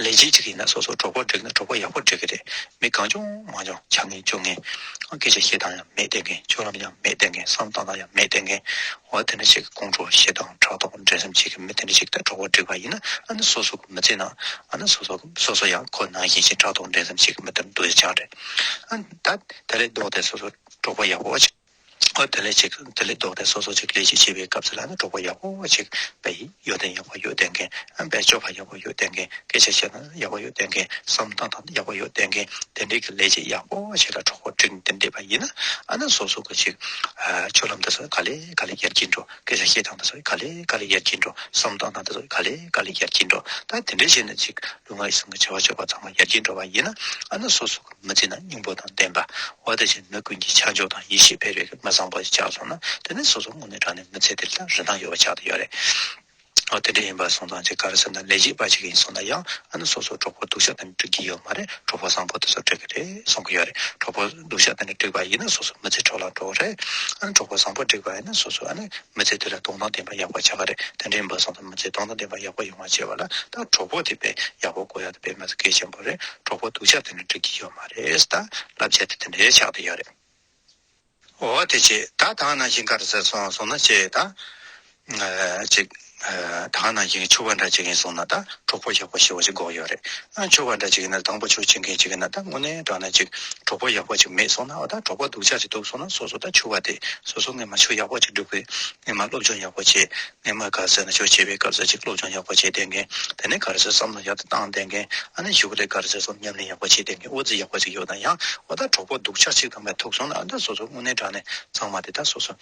ལས་བྱེད་ཅིག་ཡིན་ན་སོ་སོ་གྲོགས་པོ་འགྲིག་ན་གྲོགས་པོ་ཡག་པོ་འགྲིག་གི་རེད། མི་གང་བྱུང་མང་བྱུང་བྱ་ངན་སྤྱོད་ངན། སྐད་ཆ་བཤད་སྟངས་ཡང་མེད་བསྡད་མཁན། སྤྱོད་ལམ་ཡང་མེད་བསྡད་མཁན། བསམ་སྟངས་དང་ཡང་མེད་བསྡད་མཁན། འོ་དེ་འདྲ་ཞིག་གི་ཁོང་ཁྲོ་ཞེ་སྡང་ཕྲག་དོག་འགྲན་སེམས་བྱེད་ཀྱི་མི་དེ་འདྲ་ཞིག་དང་གྲོགས་པོ་འགྲིག་པ་ཡིན་ན་ཨ་ནི་སོ་སོ་གི་མི་ཚེ་ནང་ཨ་ནི་སོ་སོ་གི་སོ་སོ་ཡང་ཁོ་ནང་བཞིན་ཞིག་ཕྲག་དོག་འགྲན་སེམས་བྱེད་ཀྱི་མི་དེ་འདྲ་ཞིག་ཆགས་རེད། ཨ་ནི་ད་དེ་ལས་ལྡོག་སྟེ་སོ་སོ་གྲོགས་པོ་ཡག་པོ་ཅིག་འོ་དེ་ལས་ཅིག་དེ་ལས་ལྡོག་སྟེ་སོ་སོ་ཅིག་ལས་བྱེད་བྱེད་པའི་སྐབས་སུ་ལ་ནི་གྲོགས་པོ་ཡག་པོ་ཅིག་དཔེ་ཡོན་ཏན་ཡག་པོ་ཡོད་བསྡད་མཁན། ཨ་དཔེ་སྤྱོད་པ་ཡག་པོ་ཡོད་བསྡད་མཁན། སྐད་ཆ་བཤད་སྟངས་ཡག་པོ་ཡོད་བསྡད་མཁན། བསམ་སྟངས་དང་ཡག་པོ་ཡོད་བསྡད་མཁན། དེ་འདྲའི་གི་ལས་བྱེད་ཡག་པོ་ཞིག་ལ་གྲོགས་པོ་བསྒྲིགས་ཏེ་བསྡད་པ་ཡིན་ན་ཨ་ནི་སོ་སོ་གི་ཅིག་ཨ་སྤྱོད་ལམ་དེ་ཚོ་ག་ལེ་ག་ལེ་ཡར་རྒྱས་འགྲོ། སྐད་ཆ་བཤད་སྟངས་དེ་ཚོ་ག་ལེ་ག་ལེ་ཡར་རྒྱས་འགྲོ། བསམ་སྟངས་དང་དེ་ཚོ་ག་ལེ་ག་ལེ་ཡར་རྒྱས་འགྲོ། ད་དེ་འདྲའི་བྱས་ནས་ཅིག་ལུས་ངག་ཡིད་གསུམ་གྱི་བྱ་བ་སྤྱོད་པ་ཚང་མ་ཡར་རྒྱས་འགྲོ་བ་ཡིན་ན་ཨ་ནི་སོ་སོ་གི་མི་ཚེ་ནང་སྙིང་པོ་དང་ལྡན་པ། འོ་དེ་བཞིན་མི་ཀུན་གྱི་ཆ་འཇོག་དང་ཡིད་ཆེས་འཕེར་བའི་མི་བཟང་པོ་ཞིག་ཆགས་སོང་ན་དེ་ནི་སོ་སོ་དངོས་གནས་དྲང་གནས་མི་ཚེ་འདི་ལ་རིན་ཐང་ཡོད་པ་ཆགས་བསྡད་ཡོད་རེད། འོ་དེ་འདྲ་ཡིན་པ་སོང་ཙང་ཅིག་ག་རེ་ཟེར་ན་ལས་བྱེད་པ་ཞིག་ཡིན་སོང་ན་ཡང་ཨ་ནི་སོ་སོ་གྲོགས་པོ་སྡུག་ཤ་དེ་འདྲ་འགྲིག་གི་ཡོད་མ་རེད། གྲོགས་པོ་བཟང་པོ་དེ་ཚོ་འགྲིག་གི་རེད་གསུང་གི་ཡོད་རེད། གྲོགས་པོ་སྡུག་ཤ་དེ་འདྲ་འགྲིག་པ་ཡིན་ན་སོ་སོ་མི་ཚེ་འཕྲོ་བརླག་འགྲོ་གི་རེད། ཨ་ནི་གྲོགས་པོ་བཟང་པོ་འགྲིག་པ་ཡིན་ན་སོ་སོ་ཨ་ནི་མི་ཚེ་དེ་ལ་སྟོང་ཐང་ལྡན་པ་ཡག་པོ་ཆགས་ཀྱི་རེད། དེ་འདྲ་ཡིན་པ་སོང་ཙང་མི་ཚེ་སྟོང་ཐང་ལྡན་པ་ཡག་པོ་ཡོང་བ་བྱེད་པ་ལ་ད་གྲོགས་པོ་དེ་དཔེ་ཡག་པོ་དགོས་ཡག་དེ་དཔེ་མི་ཚེ་གལ་ཆེན་པོ་རེད། གྲོགས་པོ་སྡུག་ཤ་དེ་འདྲ་འགྲིག་གི་ཡོད་མ་རེད། ད་བསླབ་བྱ་དེ་དེ་འདྲ་ཆགས་བསྡད་ཡོད་རེད། འོ་དེ་བྱས་ད་ད་ག་ནང་བཞིན་ག་རེ་ཟེར་སོང་སོང་ན་བྱས་ད་ཅིག་ ད་ག་ནང་བཞིན་ཕྱུ་པ་འདྲ་ཅིག་ཡིན་སོང་ན་ད་གྲོགས་པོ་ཡག་པོ་ཞེ་པོ་ཅིག་དགོས་ཡོད་རེད། ཨ་ཕྱུ་པ་འདྲ་ཅིག་ཡིན་ན་དང་པོ་ཆོས་བྱེད་མཁན་ཅིག་ཡིན་ན་ད་དངོས་གནས་དྲང་གནས་ཅིག་གྲོགས་པོ་ཡག་པོ་ཅིག་མེད་སོང་ན་འོ་ད་གྲོགས་པོ་སྡུག་ཅག་ཅིག་ཐུག་སོང་ན་སོ་སོ་ད་ཕྱུ་པ་དེ་སོ་སོ་སྔོན་མ་ཆོས་ཡག་པོ་ཅིག་སྒྲུབ་དགོས། སྔོན་མ་སློབ་སྦྱོང་ཡག་པོ་བྱས། སྔོན་མ་ག་རེ་ཟེར་ན་ཆོས་བྱེད་པའི་སྐབས་སུ་ཅིག་སློབ་སྦྱོང་ཡག་པོ་བྱས་བསྡད་མཁན། དེ་ནས་ག་རེ་ཟེར་བསམ་བློ་ཡག་ཏུ་བཏང་བསྡད་མཁན། ཨ་ནི་གཞུག་ལ་ག་རེ་ཟེར་སོང་ཉམས་ལེན་ཡག་པོ་བྱས་བསྡད་མཁན། འོ་ཙི་ཡག་པོ་ཅིག་ཡོད་ན་ཡང་འོ་ད་གྲོགས་པོ་སྡུག་ཅག་ཅིག་དང་མ་ཐུག་སོང་ན་ཨ་ད་སོ་སོ་དངོས་གནས་དྲང་གནས་ཚང་མ་དེ་ད་སོ་སོ་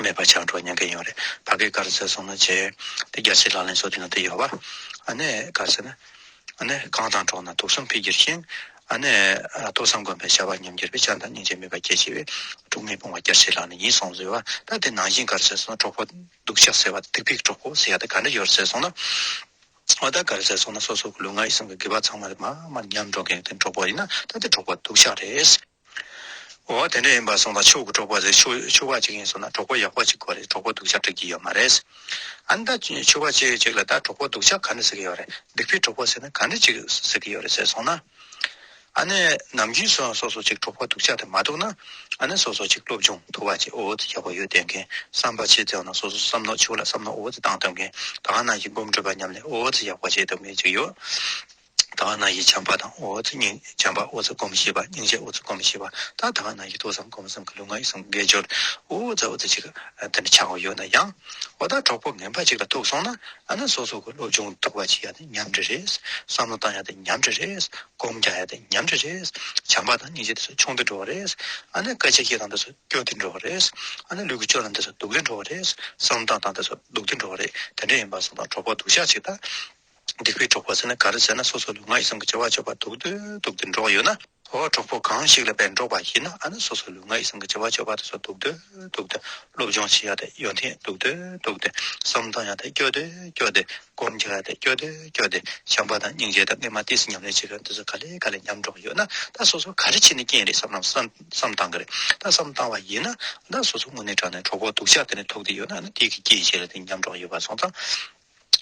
མེད་པ་ཆགས་འགྲོ་ཉེན་ཁ་ཡོད་རེད། ཕ་གི་ག་རེ་ཟེར་སོང་ན་ཅེ། དེ་རྒྱལ་སྲས་ལག་ལེན་སོ་བདུན་ལ་དེ་ཡོད་པ། ཨ་ནི་ག་རེ་ཟེར་ན། ཨ་ནི་གང་དང་འགྲོགས་ན་དུག་གསུམ་འཕེལ་འགྱུར་ཞིང་། ཨ་ནི་ཐོས་བསམ་སྒོམ་པས་བྱ་བ་ཉམས་འགྱུར་བའི། བྱམས་དང་སྙིང་རྗེ་མོས་པ་སྐྱེད་བྱེད་པའི། དྲུག་མེད་སྤོང་བ་རྒྱལ་སྲས་ལག་ལེན་ཡིན་གསུངས་ཡོད་པ། ད་དེ་ནང་བཞིན་ག་རེ་ཟེར་སོང་ན་གྲོགས་པོ་སྡུག་ཅག་ཟེར་བ་དེ་སྡིག་པའི་གྲོགས་པོ་ཟེར་ཡ་དེ་ག་འདྲ་ཡོད་ཟེར་སོང་ན། འོ་ད་ག་རེ་ཟེར་སོང་ན་སོ་སོ་གི་ལུས་ངག་ཡིད་གསུམ་གྱི་དགེ་བ་ཚང་མ་རེ་མར་མར་ཉམས་འགྲོ་མཁན་དེ་གྲོགས་པོ་ཡིན་ན་ད་དེ་གྲོགས་པོ་སྡུག་ཅག་རེད། འོ་དེ་འདྲ་ཡིན་པ་སོང་ཙང་ཕྱུག་གི་གྲོགས་པོ་ཟེར་ཕྱུག་ཕྱུག་པ་ཅིག་ཡིན་སོང་ན་གྲོགས་པོ་ཡག་པོ་ཅིག་དགོས་རེད། གྲོགས་པོ་སྡུག་ཅག་སྒྲིག་གི་ཡོད་མ་རེད། ཨ་ནི་ད་ཕྱུག་པ་ཅིག་ཅིག་ལ་ད་གྲོགས་པོ་སྡུག་ཅག་ག་འདྲ་ཟེར་གི་ཡོད་རེད། སྡིག་པའི་གྲོགས་པོ་ཟེར་ན་ག་འདྲ་ཅིག་ཟེར་གི་ཡོད་རེད་ཟེར་སོང་ན། ཨ་ནི་ནམ་རྒྱུན་སོ་སོ་སོ་ཅིག་གྲོགས་པོ་སྡུག་ཅག་དེ་མ་ཐུག་ན། ཨ་ནི་སོ་སོ་ཅིག་སློབ་སྦྱོང་ཐུབ་པ་ཅིག་འོ་ཙི་ཡག་པོ་ཡོད་བསྡད་མཁན། བསམ་པ་ཆེ་ཙམ་ན་སོ་སོ་བསམ་མནོ་ཆེ་བ་ལ་བསམ་མནོ་འོ་ཙི་བཏང་ཐུབ་མཁན། ད་ག་ནང་བཞིན་སྒོམ་སྒྲུབ་པ་ཉམས་ལེན་འོ་ཙི་ཡག་པོ་བྱེད་ཐུབ་མཁན་ཅིག་ཡོད། ད་ག་ནང་བཞིན་བྱམས་པ་དང་འོ་ཙི་སྙིང་བྱམས་པ་འོ་ཙི་སྒོམ་ཤེས་པ། སྙིང་རྗེ་འོ་ཙི་སྒོམ་ཤེས་པ། ད་ད་ག་ནང་བཞིན་ཐོས་བསམ་སྒོམ་གསུམ་གྱི་ལུས་ངག་ཡིད་གསུམ་དགེ་སྦྱོར་འོ་ཙི་འོ་ཙི་ཅིག་དེ་འདྲ་ཆགས་ཡོད་ན་ཡང་། འོ་ད་གྲོགས་པོ་ངན་པ་ཅིག་ལ་ཐུག་སོང་ན་ཨ་ནི་སོ་སོ་གི་སློབ་སྦྱོང་ཐུབ་པ་བྱེད་ཡ་དེ་ཉམས་འདྲ་རེད། བསམ་བློ་བཏང་ཡ་དེ་ཉམས་འདྲ་རེད། སྒོམ་རྒྱག་ཡ་དེ་ཉམས་འདྲ་རེད། བྱམས་པ་དང་སྙིང་རྗེ་དེ་ཚོ་ཆུང་དུ་འགྲོ་བ་རེད། ཨ་ནི་སྐད་ཆ་བཤད་སྟངས་དེ་ཚོ་སྐྱོ་དུ་འགྲོ་བ་རེད། ཨ་ནི་ལུས་ཀྱི་སྤྱོད་ལམ་དེ་ཚོ་སྡུག་ཏུ་འགྲོ་བ་རེད། བསམ་བློ་བཏང་སྟངས་དེ་ཚོ་སྡུག་ཏུ་འགྲོ་བ་རེད། དེ་འདྲ་ཡིན་པ་སོང་ཙང་གྲོགས་པོ་སྡུག་ཅག་ཅིག་དང་། སྡིག་པའི་གྲོགས་པོ་ཟེར་ན་ག་རེ་ཟེར་ན་སོ་སོ་ལུས་ངག་ཡིད་གསུམ་གྱི་བྱ་བ་སྤྱོད་པ་སྡུག་ཏུ་སྡུག་ཏུ་འགྲོ་བ་ཡོད་ན། འོ་གྲོགས་པོ་གང་ཞིག་ལ་དཔེ་འགྲོགས་པ་ཡིན་ན་ཨ་ནི་སོ་སོ་ལུས་ངག་ཡིད་གསུམ་གྱི་བྱ་བ་སྤྱོད་པ་དེ་ཚོ་སྡུག་ཏུ་སྡུག་ཏུ། སློབ་སྦྱོང་བྱེད་ཡ་དེ་ཡོན་ཏན་སྡུག་ཏུ་སྡུག་ཏུ། བསམ་བཏང་ཡ་དེ་སྐྱོ་དུ་སྐྱོ་དུ། སྒོམ་རྒྱག་ཡ་དེ་སྐྱོ་དུ་སྐྱོ་དུ། བྱམས་པ་དང་སྙིང་རྗེ་དང་སྔོན་མ་ཏོག་ཙམ་ཉམས་ལེན་བྱེད་མཁན་དེ་ཚོ་ག་ལེ་ག་ལེ་ཉམས་འགྲོ་གི་ཡོད་ན་ད་སོ་སོ་ག་རེ་བྱས་ནས་རྐྱེན་རེད་བསམ་ན་བསམ་བསམ་བཏང་གི་རེད། ད་བསམ་བཏང་བ་ཡིན་ན་ད་སོ་སོ་དངོས་གནས་དྲང་གནས་གྲོགས་པོ་སྡུག་ཅག་དེ་ནས་ཐུག་དེ་ཡོད་ན་ཨ་ནི་དེ་གི་རྐྱེན་བྱས་ལ་དེ་ཉམས་འགྲོ་གི་ཡོད་པ་སོང་ཙང་།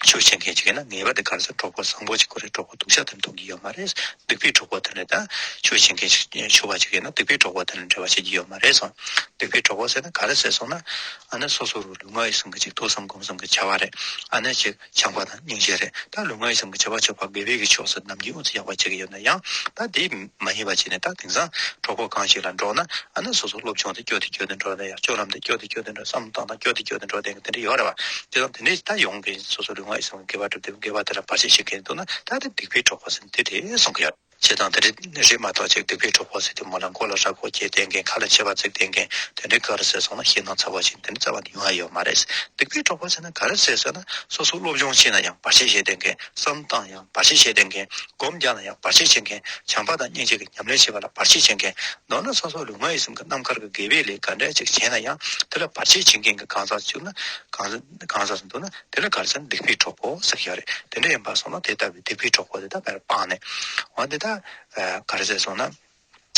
ཆོས་བྱེད་མཁན་ཅིག་ཡིན་ན་ངེས་པར་དུ་ག་རེ་ཟེར་གྲོགས་པོ་བཟང་པོ་ཅིག་དགོས་རེད། གྲོགས་པོ་སྡུག་ཅག་དེ་ཐུག་གི་ཡོད་མ་རེད། སྡིག་པའི་གྲོགས་པོ་དེ་ལ་ད་ཆོས་བྱེད་མཁན་ཞིག་ཕྱུག་པ་ཅིག་ཡིན་ན་སྡིག་པའི་གྲོགས་པོ་དེ་ལ་འབྲེལ་བ་བྱེད་ཀྱི་ཡོད་མ་རེད་སོང་། སྡིག་པའི་གྲོགས་པོ་ཟེར་ན་ག་རེ་ཟེར་སོང་ན། ཨ་ནི་སོ་སོ་རུ་ལུས་ངག་ཡིད་གསུམ་གྱི་ཅིག་ཐོས་བསམ་སྒོམ་གསུམ་གྱི་བྱ་བ་རེད། ཨ་ནི་ཅིག་བྱམས་པ་དང་སྙིང་རྗེ་རེད། ད་ལུས་ངག་ཡིད་གསུམ་གྱི་བྱ་བ་སྤྱོད་པ་དགེ་བའི་གི་ཕྱོགས་སུ་ནམ་རྒྱུན་འུ་ཚོ་ཡག་པ་བྱེད་ཀྱི་ཡོད་ན་ཡང་ད་དེ་མ་ཡིན་པ་བྱས་ནས་ད་དེང་སང་གྲོགས་པོ་གང་ཞིག་ལ་འགྲོགས་ན་ཨ་ནི་སོ་སོ་སློབ་སྦྱོང་དེ་སྐྱོ་དུ་སྐྱོ་དུ་འགྲོ་ན་ཡང་སྤྱོད་ལམ་དེ་སྐྱོ་དུ་སྐྱོ་དུ་འགྲོ། བསམ་བློ་བཏང་སྟངས་སྐྱོ་དུ་སྐྱོ་དུ་འགྲོ་དེ་དེ་འདྲ་ཡོད་རེད་བ། དེ་དང་དེ་འདྲའི་ད་ཡོང་མཁན་སོ་སོ་ལུས་ངག་ཡིད་གསུམ་གྱི་དགེ་བ་སྒྲུབ་དེ་དགེ་བ་དེ་ལ་བར་ཆད་བྱེད་མཁན་འདུག་ན་ད་དེ་སྡིག་པའི་གྲོགས་པོ་ཟེར་ནས་དེ་རེད་གསུང་གི་ཡོད། བྱེད་སྟངས་དེ་རེད་རེད་མ་གཏོགས་ཅིག་སྡིག་པའི་གྲོགས་པོ་ཟེར་དུས་མོ་ལ་མགོ་ལ་རྭ་ཅོ་བཀལ་བསྡད་མཁན། ཁ་ལ་མཆེ་བ་བཙུགས་བསྡད་མཁན། དེ་འདྲའི་ག་རེ་ཟེར་སོང་ན་ཞེད་སྣང་ཚ་བ་ཅན་དེ་འདྲ་རྩ་བ་ནས་ཡོང་ཡ་ཡོད་མ་རེད། སྡིག་པའི་གྲོགས་པོ་ཟེར་ན་ག་རེ་ཟེར་ཟེར་ན་སོ་སོ་སློབ་སྦྱོང་བྱས་ན་ཡང་བར་ཆད་བྱེད་བསྡད་མཁན། བསམ་བཏང་ཡང་བར་ཆད་བྱེད་བསྡད་མཁན། སྒོམ་རྒྱག་ན་ཡང་བར་ཆད་བྱེད་མཁན། བྱམས་པ་དང་སྙིང་རྗེ་གི་ཉམས་ལེན་བྱེད་པ་ལ་བར་ཆད་བྱེད་མཁན། མདོར་ན་སོ་སོ་ལུས་ངག་ཡིད་གསུམ་གྱི་རྣམ་དཀར་གྱི་དགེ་བའི་ལས་ག་འདྲ་ཅིག་བྱས་ན་ཡང་དེ་ལ་བར་ཆད་བྱེད་མཁན་གྱི་གང་ཟག་བྱུང་ན་གང་གང་ཟག་ཟིན་འདུག་ན། དེ་ལ་ག་རེ་ཟེར་ན་སྡིག་པའི་གྲོགས་པོ་ཟེར་གྱི་ཡོད་རེད། དེ་འདྲ་ཡིན་པ་སོང་ན་དེ་ལྟ་བུའི་སྡིག་པའི་གྲོགས་པོ་དེ་དག་ཕར་སྤངས་ནས། འོ་འདི་དག་ག་རེ་ཟེར་སོང་ན།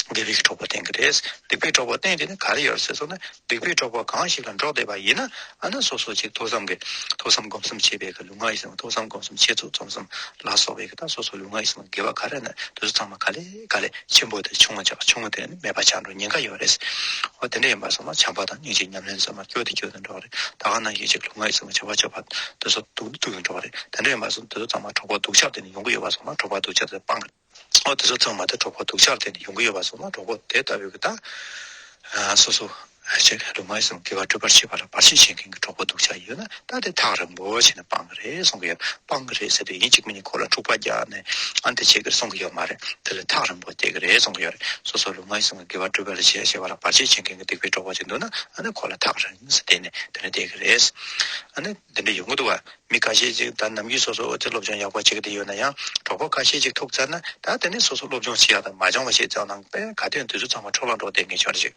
དགེ་བའི་གྲོགས་པོ་བསྟེན་གྱི་རེད། སྡིག་པའི་གྲོགས་པོ་བསྟེན་དེ་ནི་ག་རེ་ཡོད་རེད་ཟེར་སོང་ན་སྡིག་པའི་གྲོགས་པོ་གང་ཞིག་ལ་འགྲོགས་བསྡད་པ་ཡིན་ན་ཨ་ནི་སོ་སོ་ཅིག་ཐོས་བསམ་གྱི་ཐོས་བསམ་སྒོམ་གསུམ་བྱེད་པའི་གི་ལུས་ངག་ཡིད་གསུམ་ཐོས་བསམ་སྒོམ་གསུམ་བྱེད་ཚུལ་རྩོམ་གསུམ་ལ་སོགས་པའི་གི་ད་སོ་སོ་ལུས་ངག་ཡིད་གསུམ་དགེ་བ་ག་རེ་ན་དེ་ཚོ་ཚང་མ་ག་ལེ་ག་ལེ་ཆེན་པོ་དེ་ཆུང་ངུ་ཆགས། ཆུང་ངུ་དེ་ནི་མེད་པ་ཆགས་འགྲོ་ཉེན་ཁ་ཡོད་རེད། འོ་དེ་འདྲ་ཡིན་པ་སོང་ན་བྱམས་པ་དང་སྙིང་རྗེ་ཉམས་ལེན་ཚང་མ་སྐྱོ་དེ་སྐྱོ་དེ་འགྲོ་བ་རེད། ད་ག་ནང་བཞིན་ཅིག་ལུས་ངག་ཡིད་གསུམ་བྱ་བ་སྤྱོད་པ་དེ་ཚོ་སྡུག་སྡུག་ཏུ་འགྲོ་བ་རེད། དེ་འདྲ་ཡིན་པ་སོང་དེ་ཚོ་ཚང་མ་གྲོགས་པོ་སྡུག་ཅག་དེ་ནི་ཡོང་གི་ཡོད་པ་སོང་ན་གྲོགས་པོ་སྡུག་ཅག་དེ་སྤང་གི། འོ་དེ་ཚོ་ཚང་མ་དེ་གྲོགས་པོ་སྡུག་ཅག་དེ་ནི་ཡོང་གི་ཡོད་པ་སོང་ན་གྲོགས་པོ་དེ་ལྟ་བུའི་གི་ད་སོ་སོ་ཅིག་ལུས་ངག་ཡིད་གསུམ་དགེ་བ་སྒྲུབ་པར་བྱེད་པ་ལ་བར་ཆད་བྱེད་མཁན་གྱི་གྲོགས་པོ་སྡུག་ཅག་ཡོད་ན་ད་དེ་ཐག་རིང་པོ་བྱས་ནས་སྤང་གི་རེད་གསུང་གི་ཡོད། སྤང་གི་རེད་ཟེར་དུས་ཡིན་གཅིག་མིན་གཉིས་ཁོ་ལ་འཁྲུག་པ་རྒྱག་ནས་ཨ་འདི་བྱེད་ཀྱི་རེད་གསུང་གི་ཡོད་མ་རེད། དེ་ལ་ཐག་རིང་པོ་བལྟས་ཀྱི་རེད་གསུང་གི་ཡོད་རེད། སོ་སོ་ལུས་ངག་ཡིད་གསུམ་གྱི་དགེ་བ་སྒྲུབ་པ་ལ་བྱེད་བྱེད་པ་ལ་བར་ཆད་བྱེད་མཁན་གྱི་སྡིག་པའི་གྲོགས་པོ་ཅིག་འདུག་ན་ཨ་ནི་ཁོ་ལ་ཐག་རིང་ཟེར་བལྟས་ནས་དེ་ནས་བསྡད་ཀྱི་རེད། ཨ་ནི་འདི་འདྲ་ཡོང་གི་འདུག་བ། མི་ཁ་ཤས་ཅིག་ད་ནམ་རྒྱུན་སོ་སོ་ཨོ་ཙི་སློབ་སྦྱོང་ཡག་པོ་བྱེད་ཀྱི་དེ་ཡོད་ན་ཡང་གྲོགས་པོ་ཁ་ཤས་ཅིག་ཐུག་ཚར་ན་ད་དེ་ནས་སོ་སོ་སློབ་སྦྱོང་བྱེད་ཡག་དང་མ་སྦྱངས་པ་ཞིག་བཙལ་ན་དཔེ་ག་དུས་དུས་ཚོད་ཚང་མ་འཕྲོ་བརླག་འགྲོ་བསྡད་མཁན་ཆགས་ཅིག་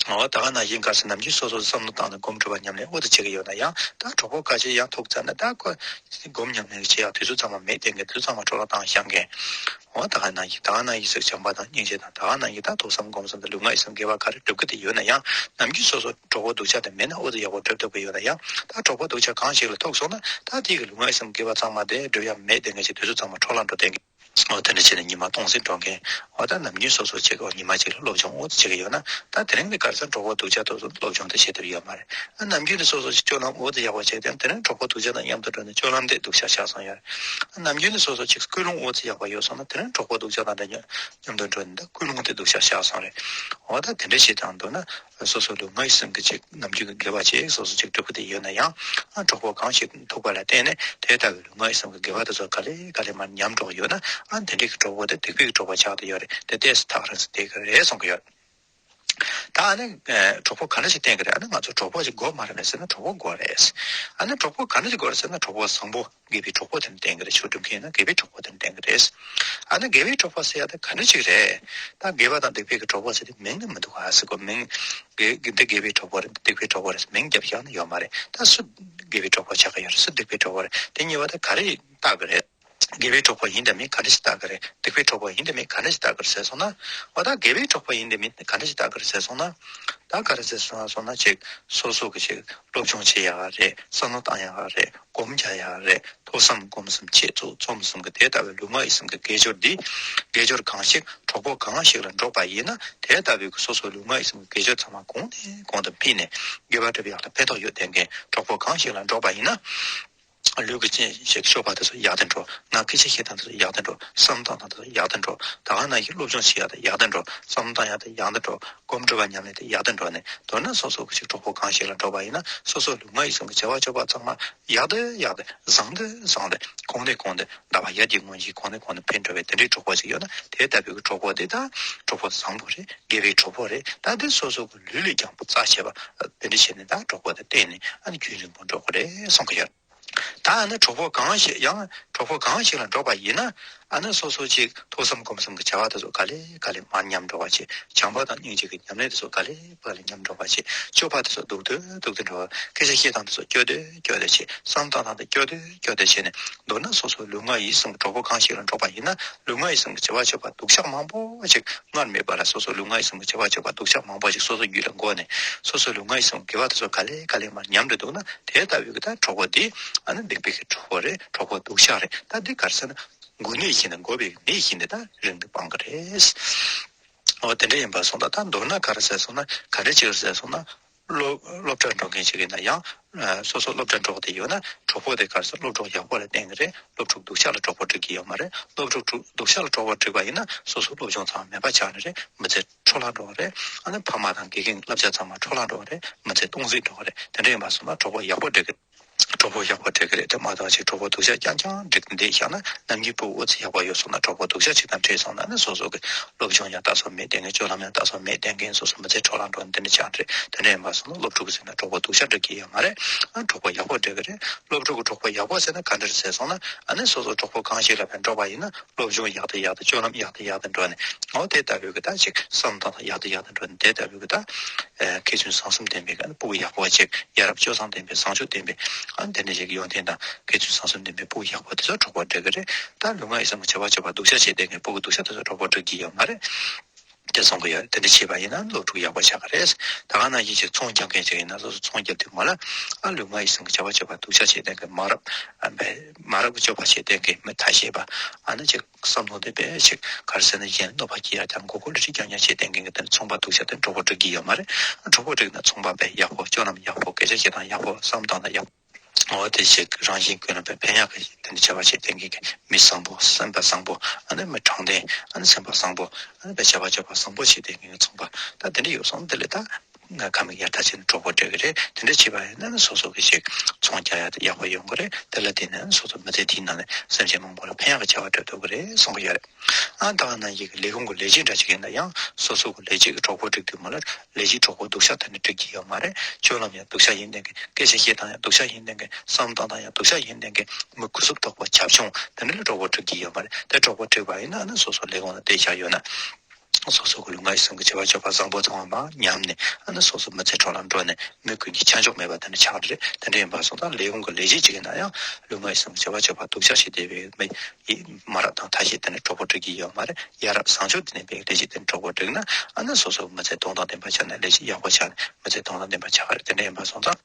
འོ་ད་ག་ནང་བཞིན་ག་རེ་ཟེར་ནམ་རྒྱུན་སོ་སོ་བསམ་བློ་བཏང་ནས་སྒོམ་སྒྲུབ་པ་ཉམས་ལེན་ཨོ་ཙི་བྱེད་ཀྱི་ཡོད་ན་ཡང་ད་གྲོགས་པོ་ཁ་ཤས་ཡང་ཐུག་ཚར་ན་ད་ཁོ་སྒོམ་ཉམས་ལེན་བྱེད་ཡག་དུས་ཚོད་ཚང་མ་མེད་བསྡད་མཁན་དུས་ཚོད་ཚང་མ་འཕྲོ་བརླག་བཏང་བཞག་མཁན། འོ་ད་ག་ནང་བཞིན་ད་ག་ནང་བཞིན་ཟེར་བྱམས་པ་དང་སྙིང་རྗེ་དང་ད་ག་ནང་བཞིན་ད་ཐོས་བསམ་སྒོམ་གསུམ་དང་ལུས་ངག་ཡིད་གསུམ་དགེ་བ་ག་རེ་སྒྲུབ་ཀྱི་དེ་ཡོད་ན་ཡང་ནམ་རྒྱུན་སོ་སོ་གྲོགས་པོ་སྡུག་ཅག་དེ་མེད་ན་ཨོ་ཙི་ཡག་པོ་སྒྲུབ་ཐུབ་ཀྱི་ཡོད་ན་ཡང་ད་གྲོགས་པོ་སྡུག་ཅག་གང་ཞིག་ལ་ཐུག་སོང་ན་ད་དེ་གི་ལུས་ངག་ཡིད་གསུམ་དགེ་བ་ཚང་མ་དེ་སྒྲུབ་ཡག་མེད་བསྡད་མཁན་ཞིག་དུས་ཚོད་ཚང་མ་འཕྲོ་བརླག་འགྲོ་བསྡད་མཁན། འོ་དེ་འདྲ་བྱས་ནས་ཉི་མ་སྟོང་ཟད་འགྲོ་མཁན། འོ་ད་ནམ་རྒྱུན་སོ་སོ་ཅིག་འོ་ཉི་མ་གཅིག་ལ་སློབ་སྦྱོང་འོ་ཙམ་བྱེད་ཀྱི་ཡོད་ན། ད་དེ་རིང་ནི་ག་རེ་ཟེར་གྲོགས་པོ་སྡུག་ཅག་དེ་ཚོ་སློབ་སྦྱོང་དེ་བྱེད་ཐུབ་ཡོད་མ་རེད། ཨ་ནམ་རྒྱུན་ནི་སོ་སོ་ཅིག་སྤྱོད་ལམ་འོ་ཙམ་ཡག་པ་བྱས་ཏེ་དེ་རིང་གྲོགས་པོ་སྡུག་ཅག་དང་མཉམ་དུ་འགྲོ་ནས་སྤྱོད་ལམ་དེ་སྡུག་ཅག་ཆགས་སོང་ཡོད་རེད། ཨ་ནམ་རྒྱུན་ནི་སོ་སོ་ཅིག་ཀུན་སློང་འོ་ཙམ་ཡག་པ་ཡོད་སོང་ན་དེ་རིང་གྲོགས་པོ་སྡུག་ཅག་དང་འདྲ་མཉམ་དུ་འགྲོ་ནས་ད་ཀུན་སློང་དེ་སྡུག་ཅག་ཆགས་སོང་རེད། འོ་ད་དེ་འདྲ་བྱེད་དང་འདུག་ན། སོ་སོ་ལུས་ངག་ཡིད་གསུམ་གྱི་ཅིག་ནམ་རྒྱུན་གྱི་དགེ་བ་ཅིག་སོ་སོ་ཅིག་སྒྲུབ་ཀྱི་དེ་ཡོད་ན་ཡང་། ཨ་གྲོགས་པོ་གང་ཞིག་ཐུག་པ་ལ་བརྟེན་ནས་དེ་ལྟ་བུའི་ལུས་ངག་ཡིད་གསུམ་གྱི་དགེ་བ་དེ་ཚོ་ག་ལེ་ག་ལེ་མར་ཉམས་འགྲོ་གི་ཡོད་ན། ཨ་དེ་འདྲའི་གི་གྲོགས་པོ་དེ་སྡིག་པའི་གི་གྲོགས་པོ་ཆགས་བསྡད་ཡོད་རེད། དེ་ཏོག་ཙམ་ཐག་རིང་ཙམ་བསྡད་ཀྱི་རེད་གསུང་གི་ཡོད། ད་ཨ་ནི་གྲོགས་པོ་ག་འདྲ་ཞིག་བསྟེན་གི་རེད། ཨ་ནི་ང་ཚོ་གྲོགས་པོ་ཅིག་དགོས་མ་རེད་པས་ཟེར་ན་གྲོགས་པོ་དགོས་རེད། ཨ་ནི་གྲོགས་པོ་ག་འདྲ་ཞིག་དགོས་རེད་ཟེར་ན་གྲོགས་པོ་བཟང་པོ། དགེ་བའི་གྲོགས་པོ་དེ་ནི་བསྟེན་གྱི་རེད། ཆོས་སྒྲུབ་མཁན་ན་དགེ་བའི་གྲོགས་པོ་དེ་ནི་བསྟེན་གྱི་རེད། ཨ་ནི་དགེ་བའི་གྲོགས་པོ་ཟེར་ཡ་དེ་ག་འདྲ་ཅིག་རེད། ད་དགེ་བ་དང་སྡིག་པའི་གི་གྲོགས་པོ་ཟེར་དེ་མིང་ནི་མི་འདུག་ཨ་ཟེར་གོ་མིང་། དགེ་འདི་དགེ་བའི་གྲོགས་པོ་རེད། འདི་སྡིག་པའི་གྲོགས་པོ་རེད་ཟེར་མིང་རྒྱབ་བཞག་ན་ཡོད་མ་རེད། ད་སུ་དགེ་བའི་གྲོགས་པོ་ཆགས་ཀྱི་ཡོད་རེད། སུ་སྡིག་པའི་གྲོགས་པོ་རེད། དེ་གཉིས་པ་དེ་ག་རེ་བཏགས་ཀྱི་རེད། དགེ་བའི་གྲོགས་པོ་ཡིན་དང་མིན་ག་འདྲ་ཞིག་བཏགས་ཀྱི་རེད། སྡིག་པའི་གྲོགས་པོ་ཡིན་དང་མིན་ག་འདྲ་ཞིག་བཏགས་ཀྱི་རེད་ཟེར་སོང་ན། འོ་ད་དགེ་བའི་གྲོགས་པོ་ཡིན་དང་མིན་ག་འདྲ་ཞིག་བཏགས་ཀྱི་རེད་ཟེར་སོང་ན། ད་ག་རེ་ཟེར་སོང་ན་སོང་ན་ཅིག་སོ་སོ་གི་ཅིག་སློབ་སྦྱོང་བྱེད་ཡག་རེད། བསམ་བློ་བཏང་ཡག་རེད། སྒོམ་རྒྱག་ཡག་རེད། ཐོས་བསམ་སྒོམ་གསུམ་འཆད་རྩོད་རྩོམ་གསུམ་གྱི་དེ་ལྟ་བུའི་ལུས་ངག་ཡིད་གསུམ་གྱི་དགེ་སྦྱོར་འདི། དགེ་སྦྱོར་གང་ཞིག་གྲོགས་པོ་གང་ཞིག་ལ་འགྲོགས་པ་ཡིན་ན་དེ་ལྟ་བུའི་གི་སོ་སོའི་ལུས་ངག་ཡིད་གསུམ་གྱི་དགེ་སྦྱོར་ཚང་མ་གོང་ནས་གོང་དུ་འཕེལ་ནས་དགེ་བ་སྒྲུབ་ཡག་ལ་ཕན་ཐོགས་ཡོད་བསྡད་མཁན་གྲོགས་པོ་གང་ཞིག་ལ་འགྲོགས་པ་ཡིན་ན། ལུས་ཀྱི་རྐྱེན་ཞིག་སྤྱོད་པ་དེ་ཚོ་ཡག་ཏུ་འགྲོ། ངག་གི་སྐད་ཆ་བཤད་སྟངས་དེ་ཚོ་ཡག་ཏུ་འགྲོ། བསམ་བཏང་སྟངས་དེ་ཚོ་ཡག་ཏུ་འགྲོ། ད་ག་ནང་བཞིན་སློབ་སྦྱོང་བྱེད་ཡག་དེ་ཡག་ཏུ་འགྲོ། བསམ་བཏང་ཡག་དེ་ཡག་ཏུ་འགྲོ། སྒོམ་སྒྲུབ་པ་ཉམས་ལེན་དེ་ཡག་ཏུ་འགྲོ་ནས་མདོར་ན་སོ་སོ་གི་ཅིག་གྲོགས་པོ་གང་ཞིག་ལ་འགྲོགས་པ་ཡིན་ན་སོ་སོ་ལུས་ངག་ཡིད་གསུམ་གྱི་བྱ་བ་སྤྱོད་པ་ཚང་མ་ཡག་ཏུ་ཡག་ཏུ་བཟང་དུ་བཟང་དུ་གོང་ནས་གོང་དུ་ཟླ་བ་ཡར་རྒྱས་ངོས་འཛིན་གོང་ནས་གོང་དུ་འཕེལ་འགྲོ་བའི་དེ་འདྲའི་གྲོགས་པོ་ཅིག་ཡོད་ན་དེ་ལྟ་བུའི་གྲོགས་པོ་དེ་ད་གྲོགས་པོ་བཟང་པོ་རེད། དགེ་བའི་གྲོགས་པོ་རེད། ད་དེ་སོ་སོ་གི་ལུས་ལས་ཀྱང་པོ་རྩ་ཆེ་བ་དེ་འདྲ་བྱས་ནས་ད་གྲོགས་པོ་དེ་བསྟེན་ནས་ཨ་ནི་རྒྱུན་རིང་པོ་འགྲོ་གི་རེད་གསུང་གི་ཡོད། ད་ཨ་ནི་གྲོགས་པོ་གང་ཞིག་ཡང་གྲོགས་པོ་གང་ཞིག་ལ་འགྲོགས་པ་ཡིན་ན་ཨ་ནི་སོ་སོ་ཅིག་ཐོས་བསམ་སྒོམ་གསུམ་གྱི་བྱ་བ་དེ་ཚོ་ག་ལེ་ག་ལེ་མར་ཉམས་འགྲོ་བ་བྱེད། བྱམས་པ་དང་སྙིང་རྗེ་གི་ཉམས་ལེན་དེ་ཚོ་ག་ལེ་ག་ལེ་ཉམས་འགྲོ་བ་བྱེད། སྤྱོད་པ་དེ་ཚོ་སྡུག་ཏུ་སྡུག་ཏུ་འགྲོ་བ། སྐད་ཆ་བཤད་སྟངས་དེ་ཚོ་སྐྱོ་དུ་སྐྱོ་དུ་བྱེད། བསམ་བཏང་སྟངས་དེ་སྐྱོ་དུ་སྐྱོ་དུ་བྱེད་ནས་མདོར་ན་སོ་སོ་ལུས་ངག་ཡིད་གསུམ་གྱི་གྲོགས་པོ་གང་ཞིག་ལ་འགྲོགས་པ་ཡིན་ན་ལུས་ངག་ཡིད་གསུམ་གྱི་བྱ་བ་སྤྱོད་པ་སྡུག་ཅག་མང་པོ་ཞིག་སྔར་མེད་པ་ལ་སོ་སོ་ལུས་ངག་ཡིད་གསུམ་གྱི་བྱ་བ་སྤྱོད་པ་སྡུག་ཅག་མང་པོ་ཞིག་སོ་སོ་རྒྱུད་ལ་འགོས་ནས་སོ་སོ་ལུས་ངག་ཡིད་གསུམ་དགེ་བ་དེ་ཚོ་ག་ལེ་ག་ལེ་མར་ཉམས་འགྲོ་འདུག་ན། དེ་ལྟ་བུའི་གི་ད་གྲོགས་པོ་འདི་ཨ་ནི་སྡིག་པའི་གི་གྲོགས་པོ་རེད། གྲོགས་པོ་སྡུག་ཅག་རེད། ད་འདི་ག་རེ་ཟེར་ན་འགོ་ནད་བཞིན་དུ་འགོ་བའི་ནད་བཞིན་དུ་ད་རིང་དུ་སྤང་གི་རེད། འོ་དེ་འདྲ་ཡིན་པ་སོང་ད་ད་མདོར་ན་ག་རེ་ཟེར་སོང་ན་ག་འདྲ་ཅིག་རེད་ཟེར་སོང་ན། སློབ་སློབ་གྲྭར་འགྲོ་མཁན་ཞིག་ཡིན་ན་ཡང་སོ་སོ་སློབ་གྲྭར་འགྲོ་གི་དེ་ཡོད་ན་གྲོགས་པོ་དེ་ག་རེ་ཟེར་སློབ་གྲོགས་ཡག་པོ་ལ་བརྟེན་གི་རེད། སློབ་ཕྲུག་སྡུག་ཅག་ལ་གྲོགས་པོ་སྒྲིག་གི་ཡོད་མ་རེད། སློབ་ཕྲུག་སྡུག་ཅག་ལ་གྲོགས་པོ་སྒྲིག་པ་ཡིན་ན་སོ་སོ་སློབ་སྦྱོང་ཚང་མ་མེད་པ་ཆགས་ནི་རེད། མི་ཚེ་འཕྲོ་བརླག་འགྲོ་བ་རེད། ཨ་ནི་ཕ་མ་དང་དགེ་རྒན་བསླབ་བྱ་ཚང་མ་འཕྲོ་བརླག་འགྲོ་བ་རེད། མི་ཚེ་སྟོང་ཟད་འགྲོ་བ་རེད། དེ་འདྲ་ཡིན་པ་སོང་ན་གྲོགས་པོ་ཡག་པོ་སྒྲིག་གི་རེད། གྲོགས་པོ་ཡག་པོ་སྒྲིག་གི་རེད། དེ་མ་གཏོགས་ཅིག་གྲོགས་པོ་སྡུག་ཅག་རྐྱང་རྐྱང་སྒྲིག་བསྡད་བཞག་ན་ནམ་རྒྱུན་ཕྲུ་གུ་ཨོ་ཙི་ཡག་པོ་ཡོད་སོང་ན་གྲོགས་པོ་སྡུག་ཅག་ཅིག་དང་འཕྲད་སོང་ན་ནི་སོ་སོ་གི་སློབ་སྦྱོང་ཡང་ལྟ་ཚོད་མེད་བསྡད་མཁན། སྤྱོད་ལམ་ཡང་ལྟ་ཚོད་མེད་བསྡད་མཁན། སོ་སོ་མི་ཚེ་འཕྲོ་བརླག་འགྲོ་ནི་དེ་འདྲ་ཆགས་རེད། དེ་འདྲ་ཡིན་པ་སོང་ན་སློབ་ཕྲུག་ཟེར་ན་གྲོགས་པོ་སྡུག་ཅག་སྒྲིག་གི་ཡོད་མ་རེད། ཨ་གྲོགས་པོ་ཡག་པོ་སྒྲིག་གི་རེད། སློབ་ཕྲུག་གི་གྲོགས་པོ་ཡག་པོ་ཟེར་ན་ག་འདྲ་ཟེར་སོང་ན་ཨ་ནི་སོ་སོ་གྲོགས་པོ་གང་ཞིག་ལ་ཕན་འགྲོགས་པ་ཡིན་ན་སློབ་སྦྱོང་ཡག་ཏུ་ཡག་ཏུ་སྤྱོད་ལམ་ཡག་ཏུ་ཡག་ཏུ་འགྲོ་ནས་འོ་དེ་ལྟ་བུའི་གི་ད་ཅིག་བསམ་སྟངས་ཡག་ཏུ་ཡག་ཏུ་འགྲོ་ནས་དེ་ལྟ་བུའི་གི་ད་མཁས་བཙུན་བཟང་གསུམ་ལྡན་པའི་གི་ཕྲུ་གུ་ཡག་པོ་ཅིག་ཡ་རབས་སྤྱོད་བཟང་ལྡན་པའི་བཟང་སྤྱོད་ལྡན་པའི་ཨ་དེ་འདྲ་ཞིག་ཡོང་དེ་དང་། མཁས་བཙུན་བཟང་གསུམ་ལྡན་པའི་ཕྲུ་གུ་ཡག་པོ་དེ་ཚོ་གྲོགས་པོ་སྒྲིག་གི་རེད། ད་ལུས་ངག་ཡིད་གསུམ་གྱི་བྱ་བ་སྤྱོད་པ་སྡུག་ཅག་བྱེད་བསྡད་མཁན་ཕྲུ་གུ་སྡུག་ཅག་དེ་ཚོ་གྲོགས་པོ་སྒྲིག་གི་ཡོད་མ་རེད། དེ་གསུང་གི་ཡོད། དེ་འདྲ་བྱས་པ་ཡིན་ན་སློབ་ཕྲུག་ཡག་པོ་ཆགས་ཀྱི་རེད། ད་ག་ནང་བཞིན་ཅིག་ཚོང་རྒྱག་མཁན་ཅིག་ཡིན་ན་སོ་སོ་ཚོང་རྒྱག་དུས་མ་ལ་ཨ་ལུས་ངག་ཡིད་གསུམ་གྱི་བྱ་བ་སྤྱོད་པ་སྡུག་ཅག་བྱེད་བསྡད་མཁན། མ་རབས་ཨ་བས་མ་རབས་ཀྱི་སྤྱོད་པ་བྱེད་བསྡད་མཁན། མི་ཐ་ཤལ་པ། ཨ་ནི་ཅིག་བསམ་བློ་དེ་བས་ཅིག་ག་རེ་ཟེར་ན་གཞན་གནོད་པ་སྐྱེལ་ཡག་དང་མགོ་སྐོར་ལི་ཁྲི་རྒྱག་མཁན་བྱེད་བསྡད་མཁན་གྱི་དེ་ཚོང་པ་སྡུག་ཅག་དེ་གྲོགས་པོ་སྒྲིག་གི་ཡོད་མ་རེད། གྲོགས་པོ་སྒྲིག་ན་ཚོང་པ་བས་ཡག་པོ། སྤྱོད་ལམ་ཡག་པོ། སྐད་ཆ་བཤད་སྟངས་ཡག་པོ། བསམ་སྟངས་དང་ཡག་པོ། འོ་དེ་ཞིག་རང་བཞིན་ཀུན་ལ་བས་ཕན་ཡག་གི་དེ་འདྲ་བྱ་བ་བྱེད་བསྡད་མཁན་གྱི་མི་བཟང་པོ། སེམས་པ་བཟང་པོ། ཨ་ནི་མི་དྲང་བདེན། ཨ་ནི་སེམས་པ་བཟང་པོ། ཨ་ནི་བས་བྱ་བ་སྤྱོད་པ་བཟང་པོ་བྱེད་བསྡད་མཁན་གྱི་ཚོང་པ། ད་དེ་འདྲ་ཡོད་སོང་། དེ་ལས་ད་ང་ཁ་མིག་ཡར་ཐག་བྱས་ནས་གྲོགས་པོ་སྒྲིག་གི་རེད། དེ་འདྲ་བྱས་པ་ཡིན་ན་ནི་སོ་སོ་གི་ཞིག་ཚོང་རྒྱག་ཡག་དེ་ཡག་པོ་ཡོང་གི་རེད། དེ་ལ་བརྟེན་ནས་ནི་སོ་སོ་མི་ཚེ་འདིའི་ནང་ནས་སེམས་ཅན་མང་པོ་ལ་ཕན་ཡག་གི་བྱ་བ་སྒྲུབ་ཐུབ་ཀྱི་རེད་གསུང་གི་ཡོད་རེད། ཨ་ད་ག་ནང་བཞིན་གྱི་ལས་ཁུངས་ཀྱི་ལས་བྱེད་འདྲ་ཅིག་ཡིན་ན་ཡང་སོ་སོ་གི་ལས་བྱེད་ཀྱི་གྲོགས་པོ་སྒྲིག་དུས་མ་ལ་ལས་བྱེད་གྲོགས་པོ་སྡུག་ཤ་དེ་ནི་སྒྲིག་གི་ཡོད་མ་རེད། སྤྱོད་ལམ་ཡང་སྡུག་ཤ་ཡིན་ལྡན་མཁན། སྐད་ཆ་བཤད་སྟངས་ཡང་སྡུག་ཤ་ཡིན་ལྡན་མཁན། བསམ་བཏང་སྟངས་ཡང་སྡུག་ཤ་ཡིན་ལྡན་མཁན། མི་གུ་སུབ་དོག་པ་བྱབ་ཆུང་དེ་འདྲ་ལ་གྲོགས་པོ་སྒྲིག་གི་ཡོད་མ་རེད། དེ་གྲོགས་པོ་སྒྲིག་པ་ཡིན་ན་ནི་སོ་སོ་ལས་ཁུངས་ལ་བསྡད་བཞག་ཡོད་ན། སོ་སོ་གི་ལུས་ངག་ཡིད་གསུམ་གྱི་བྱ་བ་སྤྱོད་པ་བཟང་པོ་ཚང་མ་མར་ཉམས་ནས་ཨ་ནི་སོ་སོ་མི་ཚེ་འཕྲོ་བརླག་འགྲོ་ནས་མི་ཀུན་གྱི་ཆ་འཇོག་མེད་པ་དེ་འདྲ་ཆགས་རེད། དེ་འདྲ་ཡིན་པ་སོང་ཙང་ལས་ཁུངས་ཀྱི་ལས་བྱེད་ཅིག་ཡིན་ན་ཡང་ལུས་ངག་ཡིད་གསུམ་གྱི་བྱ་བ་སྤྱོད་པ་སྡུག་ཤ་ཞིག་བསྡད་པའི་མི་ཡིས་མ་རབས་དང་ཐ་ཤལ་དེ་འདྲ་གྲོགས་པོ་སྒྲིག་གི་ཡོད་མ་རེད། ཡ་རབས་བཟང་སྤྱོད་ལྡན་པའི་ལས་བྱེད་དེ་འདྲ་གྲོགས་པོ་སྒྲིག་ན་ཨ་ནི་སོ་སོ་མི་ཚེ་དོན་དང་ལྡན་པ་ཆགས་ནས་ལས་བྱེད་ཡག་པོ་ཆགས་ནས་མི་ཚེ་དོན་དང་ལྡན་པ་ཆགས་ཀྱི་རེད། དེ་འདྲ་ཡིན་པ་སོང་ཙང་།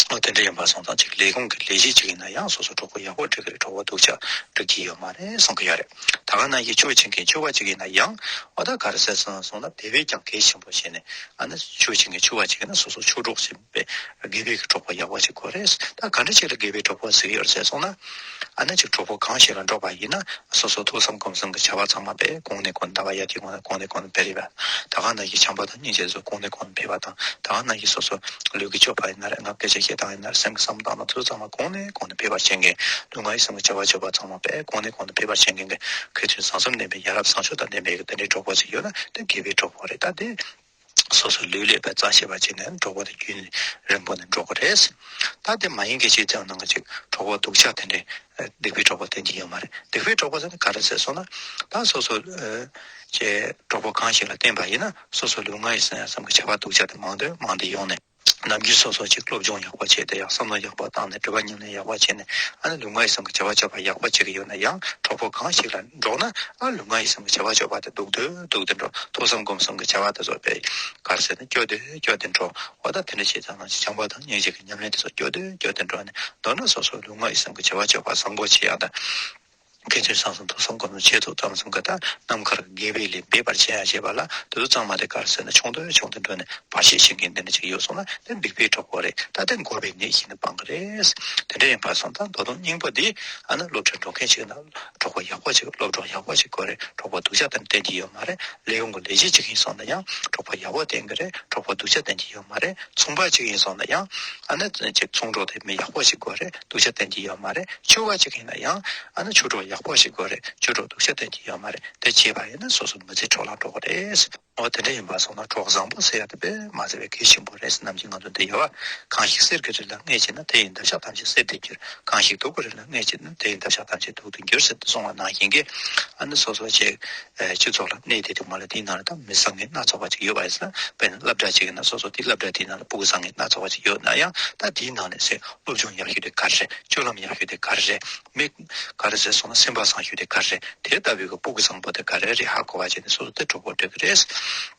ཨོ་དེ་འདྲ་ཡིན་པ་སོང་ཙང་ཅིག་ལས་ཁུངས་ཀྱི་ལས་བྱེད་ཅིག་ཡིན་ན་ཡང་སོ་སོ་གྲོགས་པོ་ཡག་པོ་སྒྲིག་གི་རེད། གྲོགས་པོ་སྡུག་ཅག་སྒྲིག་གི་ཡོད་མ་རེད་གསུང་གི་ཡོད་རེད། ད་ག་ནང་བཞིན་ཆོས་བྱེད་མཁན་ཆོས་པ་ཅིག་ཡིན་ན་ཡང་ཨོ་ད་ག་རེ་ཟེར་སོང་སོང་ན་དེ་བས་ཀྱང་གལ་ཆེན་པོ་བྱས་ནས་ཨ་ནི་ཆོས་བྱེད་མཁན་ཆོས་པ་ཅིག་ཡིན་ན་སོ་སོ་ཆོས་གྲོགས་ཟེར་བའི་དགེ་བའི་གི་གྲོགས་པོ་ཡག་པོ་ཅིག་དགོས་རེད། ད་ག་འདྲ་ཅིག་ལ་དགེ་བའི་གྲོགས་པོ་ཟེར་གི་ཡོད་རེད་ཟེར་སོང་ན། ཨ་ནི་ཅིག་གྲོགས་པོ་གང་ཞིག་ལ་འགྲོགས་པ་ཡིན་ན་སོ་སོ་ཐོས་བསམ་སྒོམ་གསུམ་གྱི་བྱ་བ་ཚང་མ་དཔེ་གོང་ནས་གོང་ལྟ་བ་ཡར་རྒྱས་གོང་ནས་གོང་ནས་འཕེལ་རེད་པ། ད་ག་ནང་བཞིན་བྱམས་པ་དང་སྙིང་རྗེ་སོགས་གོང་ནས་གོང་ནས་འཕེལ་བ་དང་ད་ག་ནང་བཞིན་སོ་སོ་ལུས་ཀྱི་སྤྱོད་པ་ཡིན་ན་རེད། ངག་སྐད་ཆ་བཤད་སྟངས་ཡིན་ན་རེད། སེམས་ཀྱི་བསམ་སྟངས་དང་དེ་ཚོ་ཚང་མ་གོང་ནས་གོང་ནས་འཕེལ་བར་བྱེད་མཁན། ལུས་ངག་ཡིད་གསུམ་གྱི་བྱ་བ་སྤྱོད་པ་ཚང་མ་དཔེ་གོང་ནས་གོང་ནས་འཕེལ་བར་བྱེད་མཁན་གྱི་མཁས་བཙུན་བཟང་གསུམ་ལྡན་པའི་ཡ་རབས་བཟང་སྤྱོད་དང་ལྡན་པའི་དེ་འདྲའི་གྲོགས་པོ་ཅིག་ཡོད་ན་དེ་དགེ་བའི་གྲོགས་པོ་རེད། ད་དེ། སོ་སོའི་ལུས་ལས་པའི་རྩ་ཆེ་བ་བྱས་ནས་གྲོགས་པོ་དེ་རྒྱུན་རིང་པོ་ནས་འགྲོགས་ཀྱི་རེད། ད་དེ་མ་ཡིན་མཁན་ཞིག་ཙམ་ནང་གི་ཅིག་གྲོགས་པོ་སྡུག་ཅག་དེ་འདྲའི་སྡིག་པའི་གྲོགས་པོ་བསྟེན་གྱི་ཡོད་མ་རེད། སྡིག་པའི་གྲོགས་པོ་ཟེར་ན་ག་རེ་ཟེར་སོང་ན། ད་སོ་སོ་ཅེ་གྲོགས་པོ་གང་ཞིག་ལ་བསྟེན་པ་ཡིན་ན་སོ་སོ་ལུས་ངག་ཡིད་གསུམ་ཡ་བསམ་གྱི་བྱ་བ་སྡུག་ཅག་དེ་མང་དུ་མང་དུ་ཡོང་ནས་ནམ་རྒྱུན་སོ་སོ་ཅིག་སློབ་སྦྱོང་ཡག་པོ་བྱས་ཏེ་ཡང་བསམ་བློ་ཡག་པོ་བཏང་ནས་སྒྲུབ་པ་ཉམས་ལེན་ཡག་པོ་བྱས་ནས་ཨ་ནི་ལུས་ངག་ཡིད་གསུམ་གྱི་བྱ་བ་སྤྱོད་པ་ཡག་པོ་བྱེད་ཀྱི་ཡོད་ན་ཡང་གྲོགས་པོ་གང་ཞིག་ལ་འགྲོགས་ན། ཨ་ལུས་ངག་ཡིད་གསུམ་གྱི་བྱ་བ་སྤྱོད་པ་དེ་སྡུག་ཏུ་སྡུག་ཏུ་འགྲོ། ཐོས་བསམ་སྒོམ་གསུམ་གྱི་བྱ་བ་དེ་ཚོ་དཔེ་ག་རེ་ཟེར་ན་སྐྱོ་དུ་སྐྱོ་དུ་འགྲོ། འོ་ད་དེ་འདྲ་བྱས་ཙང་ན་བྱམས་པ་དང་སྙིང་རྗེ་གི་ཉམས་ལེན་དེ་ཚོ་སྐྱོ་དུ་སྐྱོ་དུ་འགྲོ་ནས་མདོར་ན་སོ་སོ་ལུས་ངག་ཡིད་གསུམ་གྱི་བྱ་བ་སྤྱོད་པ་བཟང་པོ་བྱེད་ཡག་དང་། མཁས་བཙུན་བཟང་གསུམ་ཐོས་བསམ་སྒོམ་གསུམ་ཆེད་དུ་ཙམ་གསུམ་གྱི་ད་ནམ་མཁར་དགེ་བའི་ལས་འབད་པར་བྱེད་ཡག་བྱེད་པ་ལ་དེ་ཚོ་ཚང་མ་དེ་ག་རེ་ཟེར་ན་ཆུང་དུ་ཆུང་དུ་འགྲོ་ནས་བར་ཆད་བྱེད་མཁན་དེ་འདྲ་ཅིག་ཡོད་སོང་ན་དེ་སྡིག་པའི་གྲོགས་པོ་རེད། ད་དེ་འགོག་པའི་ནད་ཞིག་ནི་སྤང་གི་རེད། དེ་འདྲ་ཡིན་པ་སོང་ཙང་ད་དུང་སྙིང་པོ་འདི་ཨ་ནི་སློབ་གྲྭར་འགྲོ་མཁན་ཞིག་ན་གྲོགས་པོ་ཡག་པོ་ཞིག་སློབ་གྲོགས་ཡག་པོ་ཞིག་དགོས་རེད། གྲོགས་པོ་སྡུག་ཅག་དེ་བསྟེན་གྱི་ཡོད་མ་རེད། ལས་ཁུངས་ཀྱི་ལས་བྱེད་ཅིག་ཡིན་སོང་ན་ཡང་གྲོགས་པོ་ཡག་པོ་བསྟེན་གྱི་རེད། གྲོགས་པོ་སྡུག་ཅག་བསྟེན་གྱི་ཡོད་མ་རེད། ཚོང་པ་ཅིག་ཡིན་སོང་ན་ཡང་ཨ་ནི་ཅིག་ཚོང་གྲོགས་དེ་མི་ཡག་པོ་ཞིག་དགོས་རེད། སྡུག་ཅག་བསྟེན་གྱི་ཡོད་མ་རེད། ཆོས་པ་ཅིག་ཡིན་ན་ཡང་ཨ་ནི་ཆོས་གྲོགས་ཡག་པོ་ཞིག་དགོས་རེད། ཆོས་གྲོགས་སྡུག་ཅག་བསྟེན་གྱི་ཡོད་མ་རེད། དེ་བྱས་པ་ཡིན་ན་སོ་སོ་མི་ཚེ་འཕྲོ་བརླག་འགྲོ་གི་རེད། འོ་དེ་འདྲ་ཡིན་པ་སོང་ན་གྲོགས་བཟང་པོ་ཟེར་ཡ་དེ་དཔེ་མ་ཟད་པའི་གལ་ཆེན་པོ་རེད། ནམ་རྒྱུན་ང་ཚོ་འདི་ཡོད་པ། གང་ཞིག་གསེར་གྱི་རི་ལ་གནས་བྱས་ན། དེ་ཡི་འདབ་ཆགས་ཐམས་ཅད་གསེར་དུ་འགྱུར། གང་ཞིག་དུག་གི་རི་ལ་གནས་བྱས་ན། དེ་ཡི་འདབ་ཆགས་ཐམས་ཅད་དུག་ཏུ་འགྱུར་ཟེར་ཏེ་གསུངས་པ་ནང་བཞིན་གྱི། ཨ་ནི་སོ་སོ་ཅིག་སྤྱི་ཚོགས་ལ་གནས་དེ་དུ་མ་ལ་དེའི་ནང་ལ་ད་མི་བཟང་ངན་སྣ་ཚོགས་པ་ཅིག་ཡོད་པ་ཡིན་ཟེར་ན། དཔེར་ན་སློབ་གྲྭ་ཅིག་ཡིན་ན་སོ་སོ་དེ་སློབ་གྲྭ་དེའི་ནང་ལ་ཕྲུ་གུ་བཟང་ངན་སྣ་ཚོགས་པ་ཅིག་ཡོད་ན་ཡང་ད་དེའི་ནང་ནས་ཟེར་སློབ་སྦྱོང་ཡག་ཤོས་དེ་ག་རེ་རེད། སྤྱོད་ལམ་ཡག་ཤོས་དེ་ག་རེ་རེད། མི་ག་རེ་ཟེར་སོང་ན་སེམས་པ་བཟང་ཤོས་དེ་ག་རེ་རེད། དེ་ལྟ་བུའི་གི་ཕྲུ་གུ་བཟང་པོ་དེ་ག་རེ་རེད་ཧ་གོ་བ་བྱས་ནས་སོ་སོ་དེ་གྲོགས་པོ་སྒྲིག་གི་རེད།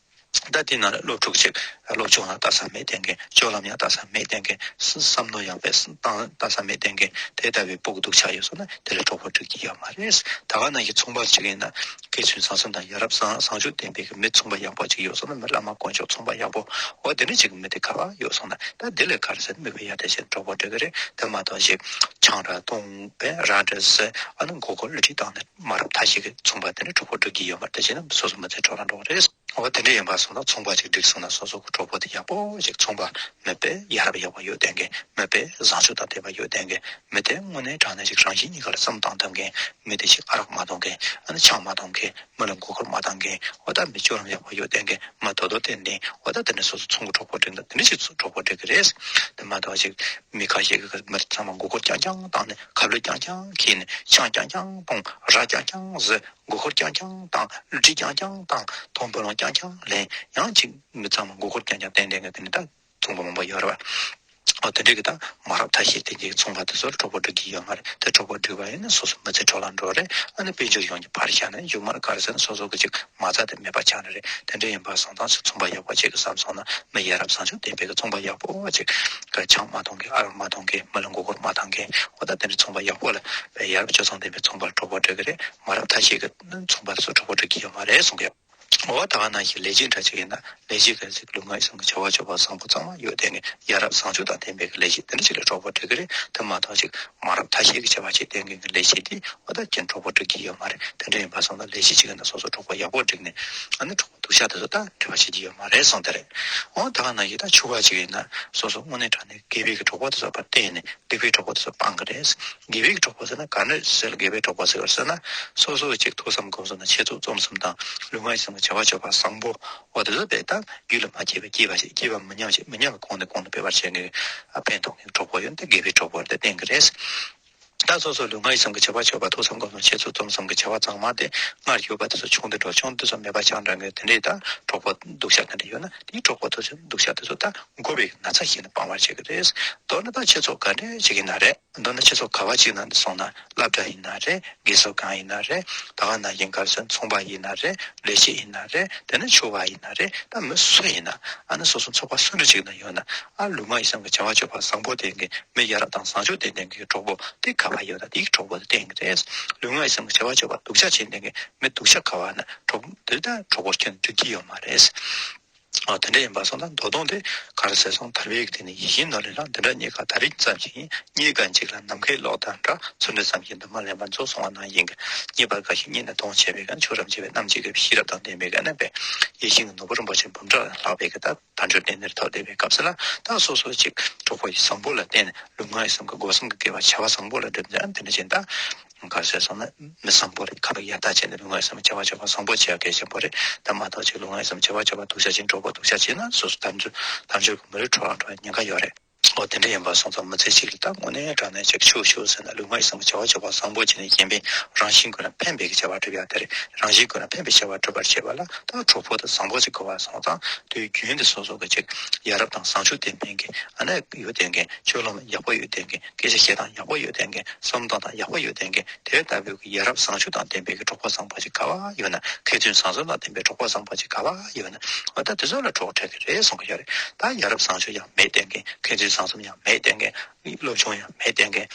ད་དེ་ནང་ལ་སློབ་ཕྲུག་ཅིག་སློབ་སྦྱོང་ལ་ལྟ་ས་མེད་བསྡད་མཁན། སྤྱོད་ལམ་ཡང་ལྟ་ས་མེད་བསྡད་མཁན། བསམ་བློ་ཡང་དཔེ་བཏང་ལྟ་ས་མེད་བསྡད་མཁན་དེ་ལྟ་བུའི་ཕྲུ་གུ་སྡུག་ཅག་ཡོད་སོང་ན་དེ་ལ་གྲོགས་པོ་སྒྲིག་གི་ཡོད་མ་རེད། ད་ག་ནང་བཞིན་ཚོང་པ་ཅིག་ཡིན་ན་མཁས་བཙུན་བཟང་གསུམ་དང་ཡ་རབས་བཟང་བཟང་སྤྱོད་ལྡན་པའི་གི་མི་ཚོང་པ་ཡག་པོ་ཅིག་ཡོད་སོང་ན། མི་བླ་མ་དཀོན་མཆོག་ཚོང་པ་ཡག་པོ་འོ་དེ་འདྲ་ཅིག་གི་མི་དེ་ག་པར་ཡོད་སོང་ན་ད་དེ་ལ་ག་རེ་ཟེར་མི་དཔེ་ཡ་དེ་བྱས་གྲོགས་པོ་སྒྲིག་གི་རེད། དེ་མ་གཏོགས་ཅིག་ཆང་རག་འཐུང་བས་ར་འདྲ་ཟེར་ཨ་ནི་མགོ་སྐོར་བསླུ་བྲིད་བཏང་ནས་མ་རབས་ཐ་ཤལ་གྱི་ཚོང་པ་དེ་འདྲ་གྲོགས་པོ་སྒྲིག་གི་ཡོད་མ་རེད། དེ་བྱས་ན་སོ་སོ་མི་ཚེ་འཕྲོ་བརླག་འགྲོ་གི་རེད། འོ་དེ་འདྲ་ཡིན་པ་སོང་ན་ཚོང་པ་ཅིག་སྒྲིག་སོང་ན་སོ་སོ་གི་གྲོགས་པོ་དེ་ཡག་པོ་ཅིག་ཚོང་པ་མི་དཔེ་ཡ་རབས་ཡག་པོ་ཡོད་བསྡད་མཁན། མི་དཔེ་བཟང་སྤྱོད་དང་ལྡན་པ་ཡོད་བསྡད་མཁན། མི་དེ་དངོས་གནས་དྲང་གནས་ཅིག་རང་གཞན་གཉིས་ཀ་ལ་བསམ་བཏང་ཐུབ་མཁན། མི་དེ་ཅིག་ཨ་རག་མ་འཐུང་མཁན། ཨ་ནི་ཆང་མ་འཐུང་མཁན། མི་ལ་མགོ་སྐོར་མ་བཏང་མཁན། འོ་ད་མི་སྤྱོད་ལམ་ཡག་པོ་ཡོད་བསྡད་མཁན། མི་དོ་དོ་ཏན་ཏན། འོ་ད་དེ་འདྲ་སོ་སོ་ཚོང་གི་གྲོགས་པོ་སྒྲིག་ན་དེ་འདྲ་ཅིག་གྲོགས་པོ་སྒྲིག་གི་རེད། དེ་མ་གཏོགས་ཅིག་མི་ཁ་ཤས་ཀྱིས་མི་ཚང་མ་མགོ་སྐོར་རྐྱང་རྐྱང་བཏང་ནས་ཁ་བསླུས་རྐྱང་རྐྱང་འཁྱེར་ནས་ཆང་རྐྱང་རྐྱང་འཐུང་། ར་རྐྱང་རྐྱང་བཟི། མགོ་སྐོར་རྐྱང་རྐྱང་བཏང་། བསླུ་བྲིད་རྐྱང་རྐྱང་བཏང་། མཐོང་བུ་ལོང་རྐྱང་རྐྱང་ལེན། ཡང་ཅིག་མི་ཚང་མ་མགོ་སྐོར་རྐྱང་རྐྱང་བསྟན་བསྟན་གི་དེ་ནི་ད་ཚོང་པ་མང་པོ་ཡོད་རེད་བ། ཨོ་དེ་འདྲ་གི་ད་མ་རབས་ཐ་ཤལ་དེ་འདྲའི་ཚོང་པ་དེ་ཚོར་གྲོགས་པོ་སྒྲིག་གི་ཡོད་མ་རེད། དེ་གྲོགས་པོ་སྒྲིག་པ་ཡིན་ན་སོ་སོ་མི་ཚེ་འཕྲོ་བརླག་འགྲོ་རེད། ཨ་ནི་དཔལ་འབྱོར་ཡོངས་ཀྱི་ཕར་བཞག་ན་མཇུག་མར་ག་རེ་ཟེར་ན་སོ་སོ་གི་ཅིག་མ་རྩ་དེ་མེད་པ་ཆགས་ནི་རེད། དེ་འདྲ་ཡིན་པ་སོང་ཙང་ཚོང་པ་ཡག་པོ་ཅིག་གི་བསམ་སོང་ན་མི་ཡ་རབས་བཟང་སྤྱོད་ལྡན་པའི་གི་ཚོང་པ་ཡག་པོ་ཅིག་གི་ཆང་མ་འཐུང་མཁན། ཨ་རག་མ་འཐུང་མཁན། མི་ལ་མགོ་སྐོར་མ་བཏང་མཁན། འོ་ད་དེ་འདྲའི་ཚོང་པ་ཡག་པོ་ལ་ཡ་རབས་སྤྱོད་བཟང་ལྡན་པའི་ཚོང་པར་གྲོགས་པོ་སྒྲིག་གི་རེད། མ་རབས་ཐ་ཤལ་གི་ཚོང་པ་ཚོ་གྲོགས་པོ་སྒྲིག་གི་ཡོད་མ་རེད་གསུང་གི་ཡོད། འོ་ད་ག་ནང་བཞིན་ལས་བྱེད་འདྲ་ཅིག་ཡིན་ན་ལས་བྱེད་ག་ཅིག་ལུས་ངག་ཡིད་གསུམ་གྱི་བྱ་བ་སྤྱོད་པ་བཟང་པོ་གཙང་མ་ཡོད་བསྡད་མཁན། ཡ་རབས་བཟང་སྤྱོད་དང་ལྡན་པའི་ལས་བྱེད་དེ་འདྲ་ཅིག་ལ་གྲོགས་པོ་སྒྲིག་གི་རེད། དེ་མ་གཏོགས་ཅིག་མ་རབས་ཐ་ཤལ་གྱི་བྱ་བ་བྱེད་བསྡད་མཁན་གྱི་ལས་བྱེད་དེ་འོ་ད་ཁྱེད་གྲོགས་པོ་སྒྲིག་གི་ཡོད་མ་རེད། དེ་འདྲ་ཡིན་པ་སོང་ན་ལས་བྱེད་ཅིག་ཡིན་ན་སོ་སོ་གྲོགས་པོ་ཡག་པོ་སྒྲིག་ནས་ཨ་ནི་གྲོགས་པོ་སྡུག་ཤ་དེ་ཚོ་ད་སྒྲིག་པ་བྱེད་ཀྱི་ཡོད་མ་རེད་གསུངས་དེ་རེད། འོ་ད་ག་ནང་བཞིན་ད་ཕྱུག་པ་ཅིག་ཡིན་ན་སོ་སོ་དངོས་གནས་དྲང་གནས་དགེ་བའི་གི་གྲོགས་པོ་དེ་ཚོ་ཕར་བསྟེན་ནས་སྡིག་པའི་གྲོགས་པོ་དེ་ཚོ་སྤང་གི་རེད། དགེ་བའི་གྲོགས་པོ་ཟེར་ན་ག་འདྲ་ཟེར། དགེ་བའི་གྲོགས་པོ་ཟེར་བ་ཟེར་ན་སོ་སོ་ཅིག་ཐོས་བསམ་སྒོམ་གསུམ་དང་འཆད་རྩོད་རྩོམ་གསུམ་དང་ལུས་ངག་ཡིད་གསུམ་གྱི་བྱ་བ་སྤྱོད་པ་བཟང་པོ་འོ་དེ་ཚོ་དཔེ་ད་རྒྱུད་ལ་མ་སྐྱེས་པའི་སྐྱེས་པ་ཞིག་སྐྱེས་པ་མི་ཉམས་ཤིང་མི་ཉམས་པའི་གོང་ནས་གོང་དུ་སྤེལ་བར་བྱེད་ནས་ཕན་ཐོགས་མཁན་གྲོགས་པོ་ཡོད་ན་དེ་དགེ་བའི་གྲོགས་པོ་དེ་བསྟེན་གི་རེད། ད་སོ་སོ་ལུས་ངག་ཡིད་གསུམ་གྱི་བྱ་བ་སྤྱོད་པ་ཐུགས་བསམ་སྒོམ་གསུམ་འཆད་རྩོད་རྩོམ་གསུམ་གྱི་བྱ་བ་ཚང་མ་དེ་སྔར་ཡོད་པ་དེ་ཚོ་ཆུང་དུ་འགྲོ། ཆུང་དུ་ཚོ་མེད་པ་ཆགས་འདྲ་གི། དེ་འདྲའི་ད་གྲོགས་པོ་སྡུག་ཅག་དེ་འདྲ་ཡོད་ན། དེའི་གྲོགས་པོ་ཐུགས་བསམ་སྡུག་ཅག་དེ་ཚོ་ད་འགོ་བའི་ན་ཚ་ཞིག་ནས་སྤང་བར་བྱེད་ཀྱི་རེད། མདོར་ན་ད་འཆད་རྩོད་ག་འདྲ་ཞིག་ཡིན་ན་རེད། མདོར་ན་འཆད་རྩོད་ག་བ་ཅིག་ནང་དུ་སོང་ན། སློབ་གྲྭ་ཡིན་ན་རེད། དགེ་ཚོགས་གང་ཡིན་ན་རེད། ད་ག་ནང་བཞིན་ག་རེ་ཟེར། ཚོང་པ་ཡིན་ན་རེད། ལས་བྱེད་ཡིན་ན་རེད། དེ་ནས་ཆོས་པ་ཡིན་ན་རེད། ད་མི་སུ་ཡིན་ན། ཨ་ནི་སོ་སོ་ཚོགས་པ་སུ་འདྲ་ཅིག་ནང་ཡོད་ན། ཨ་ལུས་ངག་ཡིད་གསུམ་གྱི་བྱ་བ་སྤྱོད་པ་བཟང་པོ་ལྡན་གྱི་མི་ཡ་རབས་དང་བཟང་སྤྱོད་ལྡན་ལྡན་གྱི་གྲོགས་པོ་དེ་ག་བ་ཡོད་ན། དེའི་གྲོགས་པོ་དེ་བསྟེན་གྱི་རེད། ལུས་ངག་ཡིད་གསུམ་གྱི་བྱ་བ་སྤྱོད་པ་སྡུག་ཅག་བྱེད་ལྡན་གྱི་མི་སྡུག་ཅག་ག་བ་ན་གྲོགས་དེ་ད་གྲོགས་པོ་ཁྱོན་འགྲིག་གི་ཡོད་མ་རེད། ཨ་དེ་འདྲ་ཡིན་པ་སོང་ཙང་མདོ་དོན་དེ་ག་རེ་ཟེར་སོང་། ཐར་པའི་གི་དེ་ནི་ཡིད་བཞིན་ནོར་ལས་ལྷག་འདི་འདྲ་རྙེད་དཀའ། ད་རེས་ཙམ་ཞིག་ཡིན། རྙེད་དཀའ་འཇིག་ལ་ནམ་མཁའི་གློག་དང་འདྲ། ཚུལ་འདི་ཙམ་ཞིག་འདུན་མ་ལེན་པར་མཛོད། གསུང་བ་ནང་བཞིན་གྱི། རྙེད་པར་དཀའ་ཞིང་རྙེད་ནས་གདོང་བྱས་པའི་གང་། ཆོས་རབ་འབྱེད་པའི་རྣམ་འབྱེད་པའི་ཤེས་རབ་དང་ལྡན་པའི་གི་རྣམ་པའི་ཡིད་བཞིན་གྱི་ནོར་བུ་རིན་པོ་ཆེ་འབུམ་ཕྲག་ལས་ལྷག་པའི་གི་ད་དལ་འབྱོར་ལྡན་འདིར་ཐོབ་བསྡད་པའི་སྐབས་སུ་ལ། ད་སོ་སོ་ཅིག་གྲོགས་པོ་ཡི་བཟང་པོ་ལ་བརྟེན་ནས། ལུས་ངག་ཡིད་གསུམ་གྱི་སྒོ་གསུམ་གྱི་དགེ་བ་བྱ་བ་བཟང་པོ་ལ་བསྒྲུབ་ནས། ཨ་དེ་འདྲ་བྱས་ད། ག་རེ་ཟེར་སོང་ན། མི་བཟང་པོ་རེད། ཁ་ལག་ཡར་ལྟ་བྱས་ནས་ལུས་ངག་ཡིད་གསུམ་བྱ་བ་སྤྱོད་པ་བཟང་པོ་བྱེད་ཡ་གལ་ཆེན་པོ་རེད། ད་མ་གཏོགས་ཅིག་ལུས་ངག་ཡིད་གསུམ་བྱ་བ་སྤྱོད་པ་སྡུག་ཅག་བྱེད། གྲོགས་པོ་སྡུག་ཅག་བྱེད་ན། སོ་སོ་དལ་འབྱོར་དལ་འབྱོར་གྱི་མི་ལུས་འཕྲོ་བརླག་འགྲོ་བའི་ཉེན་ཁ་ཡོད་རེད། འོ་དེ་འདྲ་ཡིན་པ་སོང་ཙང་མི་ཚེ་གཅིག་ལ་ད་དངོས་གནས་དྲང་གནས་ཅིག་ཆོས་ཞུ་ཟེར་ན། ལུས་ངག་ཡིད་གསུམ་བྱ་བ་སྤྱོད་པ་བཟང་པོ་བྱས་ནས་གཞན་ཕན་རང་བཞིན་ཀུན་ལ་ཕན་པའི་བྱ་བ་སྒྲུབ་ཡ་དེ་རེད། རང་བཞིན་ཀུན་ལ་ཕན་པའི་བྱ་བ་སྒྲུབ་པར་བྱེད་པ་ལ་ད་གྲོགས་པོ་དེ་བཟང་པོ་ཅིག་དགོས་པ་སོང་ཙང་དུས་རྒྱུན་དུ་སོ་སོ་གི་ཅིག་ཡ་རབས་དང་བཟང་སྤྱོད་ལྡན་མཁན་གྱི། ཨ་ནི་ཡོད་བསྡད་མཁན། སྤྱོད་ལམ་ཡག་པོ་ཡོད་བསྡད་མཁན། སྐད་ཆ་བཤད་སྟངས་ཡག་པོ་ཡོད་བསྡད་མཁན། བསམ་བློ་གཏོང་སྟངས་ཡག་པོ་ཡོད་བསྡད་མཁན། དེ་ལྟ་བུའི་གི་ཡ་རབས་བཟང་སྤྱོད་དང་ལྡན་པའི་གི་གྲོགས་པོ་བཟང་པོ་ཅིག་ག་བ་ཡོད་ན། མཁས་བཙུན་བཟང་གསུམ་དང་ལྡན་པའི་གྲོགས་པོ་བཟང་པོ་ཅིག་ག་བ་ཡོད་ན། འོ་ད་དེ་ཚོ་ལ་གྲོགས་འཕྲད་ཀྱི་རེད་གསུང་གི་ཡོད་རེད། ད་ཡ་རབས་བཟང་སྤྱོད་ཡང་མེད་བསྡད་མཁན། མཁས་བཙུན་བཟང་གསུམ་ཡང་མེད་བསྡད་མཁན། སློབ་སྦྱོང་ཡང་མེད་བསྡད་མཁན།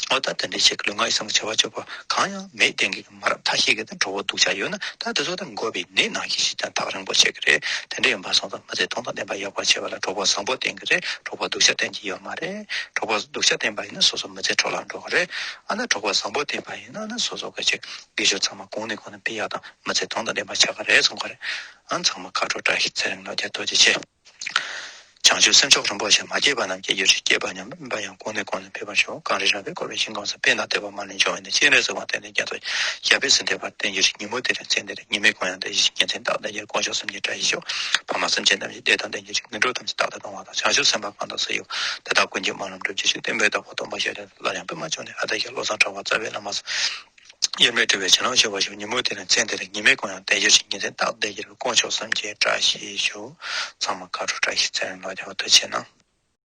འོ་ད་དེ་འདྲའི་ཞིག་ལུས་ངག་ཡིད་གསུམ་གྱི་བྱ་བ་སྤྱོད་པ་གང་ཡང་མེད་བསྡད་མཁན་གྱི་མ་རབས་ཐ་ཤལ་གྱི་ད་གྲོགས་པོ་སྡུག་ཅག་ཡོད་ན། ད་དེ་ཚོ་ད་འགོ་བའི་ནད་ནང་བཞིན་ཞིག་ད་ཐག་རིང་པོ་བྱེད་ཀྱི་རེད། དེ་འདྲ་ཡིན་པ་སོང་ཙང་མི་ཚེ་དོན་དང་ལྡན་པ་ཡག་པོ་བྱེད་པ་ལ་གྲོགས་པོ་བཟང་པོ་བསྟེན་གྱི་རེད། གྲོགས་པོ་སྡུག་ཅག་བསྟེན་གྱི་ཡོད་མ་རེད། གྲོགས་པོ་སྡུག་ཅག་བསྟེན་པ་ཡིན་ན་སོ་སོ་མི་ཚེ་འཕྲོ་བརླག་འགྲོ་གི་རེད། ཨ་ནི་གྲོགས་པོ་བཟང་པོ་བསྟེན་པ་ཡིན་ན་ནི་སོ་སོ་གི་ཅིག་དགེ་སྦྱོར་ཚང་མ་གོང་ནས་གོང་དུ་འཕེལ་ཡག་དང་མི་ཚེ་དོན་དང་ལྡན་པ་ཆགས་ཀྱི་རེད་གསུང་གི་རེད། ཨ་ཚང་མ་ཁ་དྲོ་བཀྲ་ཤིས་ཚེ་རིང་ལོ་བརྒྱ། ཐུགས་རྗེ་ཆེ། བྱང་ཆུབ་སེམས་མཆོག་རིན་པོ་ཆེ། མ་སྐྱེས་པ་རྣམས་སྐྱེ་གྱུར་ཅིག། སྐྱེས་པ་ཉམས་པ་ཡང་། གོང་ནས་གོང་དུ་འཕེལ་བར་ཤོག། གངས་རི་ར་བས་བསྐོར་བའི་ཞིང་ཁམས་སུ། དཔལ་དང་བདེ་བ་མ་ལུས་འབྱུང་བའི་གནས། སྤྱན་རས་གཟིགས་དབང་ལྡན་ཞབས་པད་སྲིད་མཐའི་བར། བརྟན་གྱུར་ཅིག། ཉིན་མོ་དེ་རིང་མཚན་དེ་རིང་ཉི་མའི་གུང་ཡང་དེ་བཞིན་ཉིན་མཚན་རྟག་བདེ་གྱུར། དཀོན་མཆོག་གསུམ་གྱི་བཀྲ་ཤིས་ཤོག། ཕ་མ་སེམས་ཅན་ཐམས་ཅད་བདེ་དང་ལྡན་གྱུར་ཅིག། ནུབ་འགྲོ་ཐམས་ཅད་རྟག་ཏུ་སྟོང་བ་དང་། བྱང་ཆུབ་སེམས་དཔའ་གང་དག་སུ་ཡོད། དེ་དག་ཀུན་གྱི་དམག་རྣམས་སྒྲིབ་སྦྱངས་ཤིང་། བསྟན་པའི་བདག་པོ་སྟོན་པ་ཤཱཀྱ་ཐུབ་པ། སླར་ཡང་པདྨ་འབྱུང་གནས། ཨ་ཏི་ཤ་བློ་བཟང་གྲགས་པ། རྩ་བའི་བླ་མ། དབྱེར་མེད་གྲོལ་བའི་བྱིན་རླབས་ཞུ་བར་ཤོག། ཉིན་མོ་དེ་རིང་མཚན་དེ་རིང་ཉི་མའི་གུང་ཡང་དེར་གྱུར་ཅིག། ཉིན་མཚན་རྟག་བདེ་གྱུར། དཀོན་མཆོག་གསུམ་གྱི་བཀྲ་ཤིས་ཤོག། ཚང་མ་ཁ་དྲོ་བཀྲ་ཤིས་ཚེ་རིང་ལོ་བརྒྱ། ཐུགས་རྗེ་གནང་།